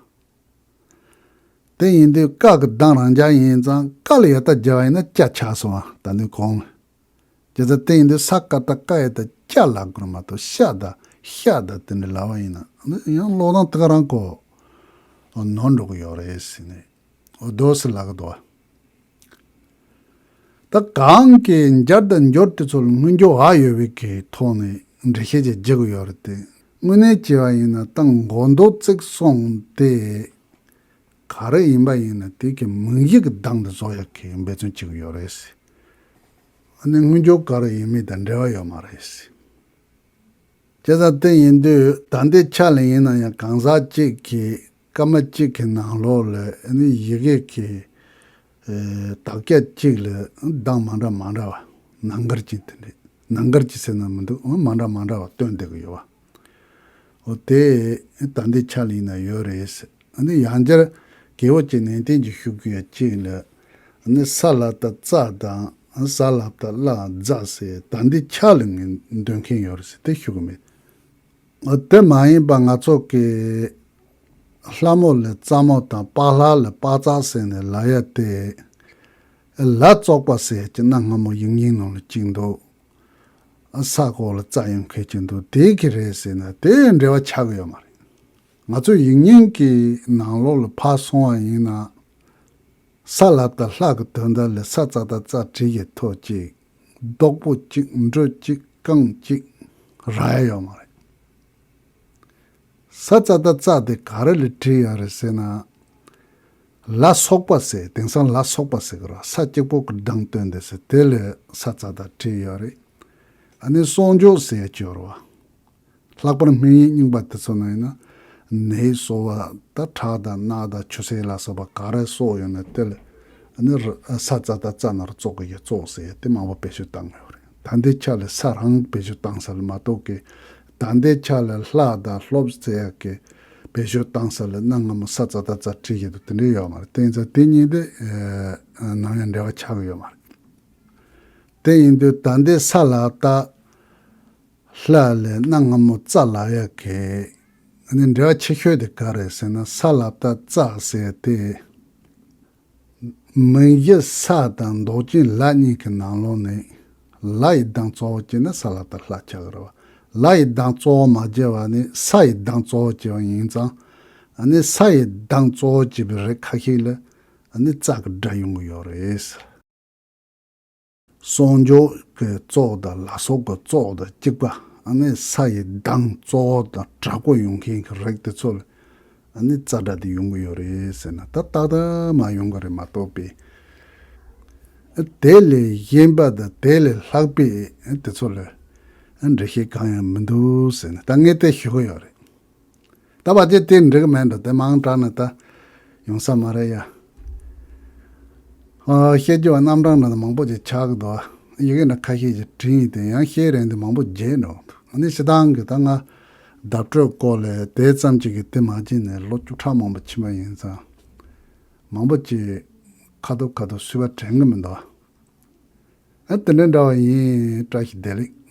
དེ་ཡིན་དུས་ཀ་གི་གདངས་རང་འཇགས་ཡིན་ཙང་ཀ་ལ་ཡ་བཏགས་སྐྱ་བ་ཡིན་ན་སྐྱ་ཆགས་སོང་བ། ད་ནི་གོང་ལ། བྱས་ཙང་དེ་ཡིན་དུས་ས་ཀ་བཏགས་སྐ་ཡ་བཏགས་སྐྱ་ལབ་དགོས་མ་གཏོགས་ཤ་དང་ཤ་དང་དེ་འདྲ་ལབ་པ་ཡིན་ན་ཡང་ཀློག་སྟངས་དེ་ག་རང་གོ་ནོར་འགྲོ་གི་ཡོད་རེད་ཟེར་ནས་འོ་དོ་ཟེར་ལབ་ཀྱི་འདུག་བ། ད་གང་གི་འཇར་དང་འབྱོར་དེ་ཚོ་ལ་སྔོན་འཇུག་འ་ཡོད་པའི་གི་ཐོག་ནས་འགྲེལ་བཤད་ཅིག་རྒྱག་གི་ཡོད་རེད་དེ། དངོས་གནས་བྱས་པ་ཡིན་ན་ད་མགོ་འདོགས་བརྩིགས་སོང་སྟེ། ག་རེ་ཡིན་པ་ཡིན་ན་དེ་གི་མིང་གཞི་གི་གདངས་དེ་བཟོ་ཡག་གི་འབད་བརྩོན་བྱེད་ཀྱི་ཡོད་རེད། ཨ་ནི་སྔོན་འཇུག་ག་རེ་ཡིན་མིན་དང་འབྲེལ་བ་ཡོད་མ་རེད། བྱས་ཙང་དེ་ཡིན་དུས་ད་ལྟའི་ཆ་ལ་ཡིན་ན་ཡང་གང་ཟག་གཅིག་གིས་སྐར་མ་གཅིག་གི་ནང་ལོགས་ལ་ཨ་ནི་ཡི་གེ་གི་ཨེ་དག་ཆ་གཅིག་ལ་གདངས་མ་འདྲ་མ་འདྲ་བ་ནང་ཁུལ་གྱི་དེ་འདྲ་ནང་ཁུལ་གྱི་ཟེར་ན་མི་འདུག་མ་འདྲ་མ་འདྲ་བ་སྟོན་བསྡད་ཀྱི་ཡོད་བ། འོ་དེ་ད་ལྟའི་ཆ་ལ་ཡིན་ན་ཡོད་རེད། ཨ་ནི་ཡང་བསྐྱར་རྒྱལ་པོ་གཅིག་ནན་ཏན་གྱིས་ཞུ་དགོས་ཡ་གཅིག་ལ། ཨ་ནི་ས་ལ་བཏགས་ཙ་དང་ཟ་ལ་བཏགས་ལ་ཛ་ཟེར་ད་ལྟའི་ཆ་ལ་ངས་འདོན་མཁན་ཡོད་རེད་ཟེར་དེ་ཞུ་གི་མེད། འོ་དེ་མ་ཡིན་པ་ང་ཚོ་གི་ལྷ་མོ་ལ་ཙ་མོ་དང་པ་ལྷ་ལ་པ་ཙ་ཟེར་ནས་ལབ་ཡ་དེ་ལ་བཙོག་པ་ཟེར་གྱི་གནའ་སྔ་མོ་ཡིག་རྙིང་ནང་ལ་གཅིག་འདུག་ས་འོག་ལ་ཙ་ཡོད་མཁན་གཅིག་འདུག་དེ་གི་རེད་ཟེར་ན་དེ་འབྲེལ་བ་ཆགས་ཀྱི་ཡོད་མ་རེད། ང་ཚོ་ཡིག་རྙིང་གི་ནང་ལོགས་ལ་ཕར་སོང་བ་ཡིན་ན། ས་ལ་བཏགས་ལྷ་གི་དོན་དག་ལ་ས་ཙ་བཏགས་ཙ་བྲིས་ཀྱི་ཐོག་གཅིག་རྡོག་པོ་གཅིག་འབྲུ་གཅིག་རྐང་གཅིག་རག་ཡ་ཡོད་མ་རེད། ས་ཙ་བཏགས་ཙ་དེ་ག་རེ་ལ་བྲིས་ཡོད་རེད་ཟེར་ན། ལ་སོགས་པ་ཟེར་དེང་སང་ལ་སོགས་པ་ཟེར་གི་རེད། ས་གཅིག་པོ་གི་གདངས་སྟོན་དེ་ཟེར་དེ་ལ་ས་ཙ་བཏགས་བྲིས་ཡོད་རེད། ཨ་ནི་སོགས་འཇོག་ཟེར་ཡ་ཅིག་ཡོད་རེད་བ། ལྷག་པར་སྨན་ཡིག་རྙིང་པ་དེ་ཚོ་ནང་ཡིན་ན། ནད་གསོ་བ་དང་ཁྲག་དང་རྣག་དང་ཆུ་སེར་ལ་སོགས་པ་ག་རེ་གསོག་ཡོད་ན་དེ་ལ་ནི་ས་ཙ་བཏགས་ཙ་ན་རོ་བཙོག་གི་ཡ་བཙོག་ཟེར་ཡ་དེ་མང་པོ་བེད་སྤྱོད་བཏང་ཡོད་རེད། ད་ལྟའི་ཆ་ལ་ས་རང་བེད་སྤྱོད་བཏང་ས་ལ་མ་གཏོགས་ཀི། ད་ལྟའི་ཆ་ལ་ལྷ་དང་ལྷོ་ཟེར་ཡ་གི་བེད་སྤྱོད་བཏང་ས་ལ་གནའ་སྔ་མོ་ས་ཙ་བཏགས་ཙ་བྲིས་ཡོད་དུ་དེ་འདྲ་ཡོད་མ་རེད། དེ་ཡིན་ཙང་དེ་གཉིས་དེ་ནམ་ཡང་འབྲེལ་བ་ཆགས་ཀྱི་ཡོད་མ་རེད། དེ་ཡིན་དུས་ད་ལྟའི་ས་ལ་བཏགས། ལྷ་ལ་གནའ་སྔ་མོ་ཙ་ལབ་ཡ་གི་ཨ་ནི་འབྲེལ་བ་ཆེ་ཤོས་དེ་ག་རེད་ཟེར་ན་ས་ལ་བཏགས་ཙ་ཟེར་དེ། མིང་གཞི་ས་དང་འདོགས་ཅན་ལ་གཉིས་ཀྱི་ནང་ལོགས་ནས་ལ་ཡི་གདངས་གཙོ་བོ་བྱས་ན་ས་ལ་བཏགས་ལྷ་ཆགས་ཀྱི་རེད་བ། ལ་ཡི་གདངས་གཙོ་བོ་མ་བྱས་པ་ནི་ས་ཡི་གདངས་གཙོ་བོ་བྱས་པ་ཡིན་ཙང་། ཨ་ནི་ས་ཡི་གདངས་གཙོ་བོ་བྱས་པའི་རིགས་ཁ་ཤས་ལ། ཨ་ནི་རྩ་གི་སྒྲ་ཡོང་གི་ཡོད་རེད། གསོག་འཇོག་གི་གཙོ་བོ་དང་ལ་སོགས་ཀྱི་གཙོ་བོ་དང་གཅིག་པ། ཨ་ནི་ས་ཡི་གདངས་གཙོ་བོ་དང་དྲག་པོ་ཡོང་མཁན་གྱི་རིགས་དེ་ཚོ་ལ་ཨ་ནི་རྩ་སྒྲ་དེ་ཡོང་གི་ཡོད་རེད་ཟེར་ན། ད་ཏག་ཏག་མ་ཡོང་གི་རེད་མ་གཏོགས་པའི། དེ་ལས་གཞན་པ་དང་དེ་ལས་ལྷག་པའི་དེ་ཚོ་ལ་འགྲེལ་བཤད་གང་ཡང་མི་འདུག་ཟེར་ནས། ད་ངས་དེ་ཞུ་གི་ཡོད་རེད། ད་བར་ཆད་དེ་འགྲིག་གི་མེད་འགྲོ། དེ་མང་དྲགས་ན་ད་ཡོང་ས་མ་རེད་ཡ། ཨ། བཤད་རྒྱུ་བ་རྣམ་གྲངས་འདྲ་མང་པོ་ཅིག་ཆགས་ཀྱི་འདུག་ཡི་གེ་འདྲ་ཁ་ཤས་ཅིག་བྲིས་ཡིན་དེ་ཡང་བཤད་རན་དུས་མང་པོ་བརྗེད་འགྲོ། ཨ་ནི་སྤྱིར་བཏང་གི་ད་ང་བརྡ་སྤྲོད་སྐོར་ལ་དེ་ཙམ་ཅིག་གི་དེ་མ་བྱས་ནས་ལོ་བཅུ་ཕྲག་མང་པོ་ཕྱིན་པ་ཡིན་ཙང་། མང་པོ་ཅིག་ཁ་ཐུབ་ཁ་ཐུབ་སུས་པ་དྲན་གི་མི་འདུག་ཨ། དེ་འདྲ་འདྲ་བ་ཡིན། བཀྲ་ཤིས་བདེ་ལེགས།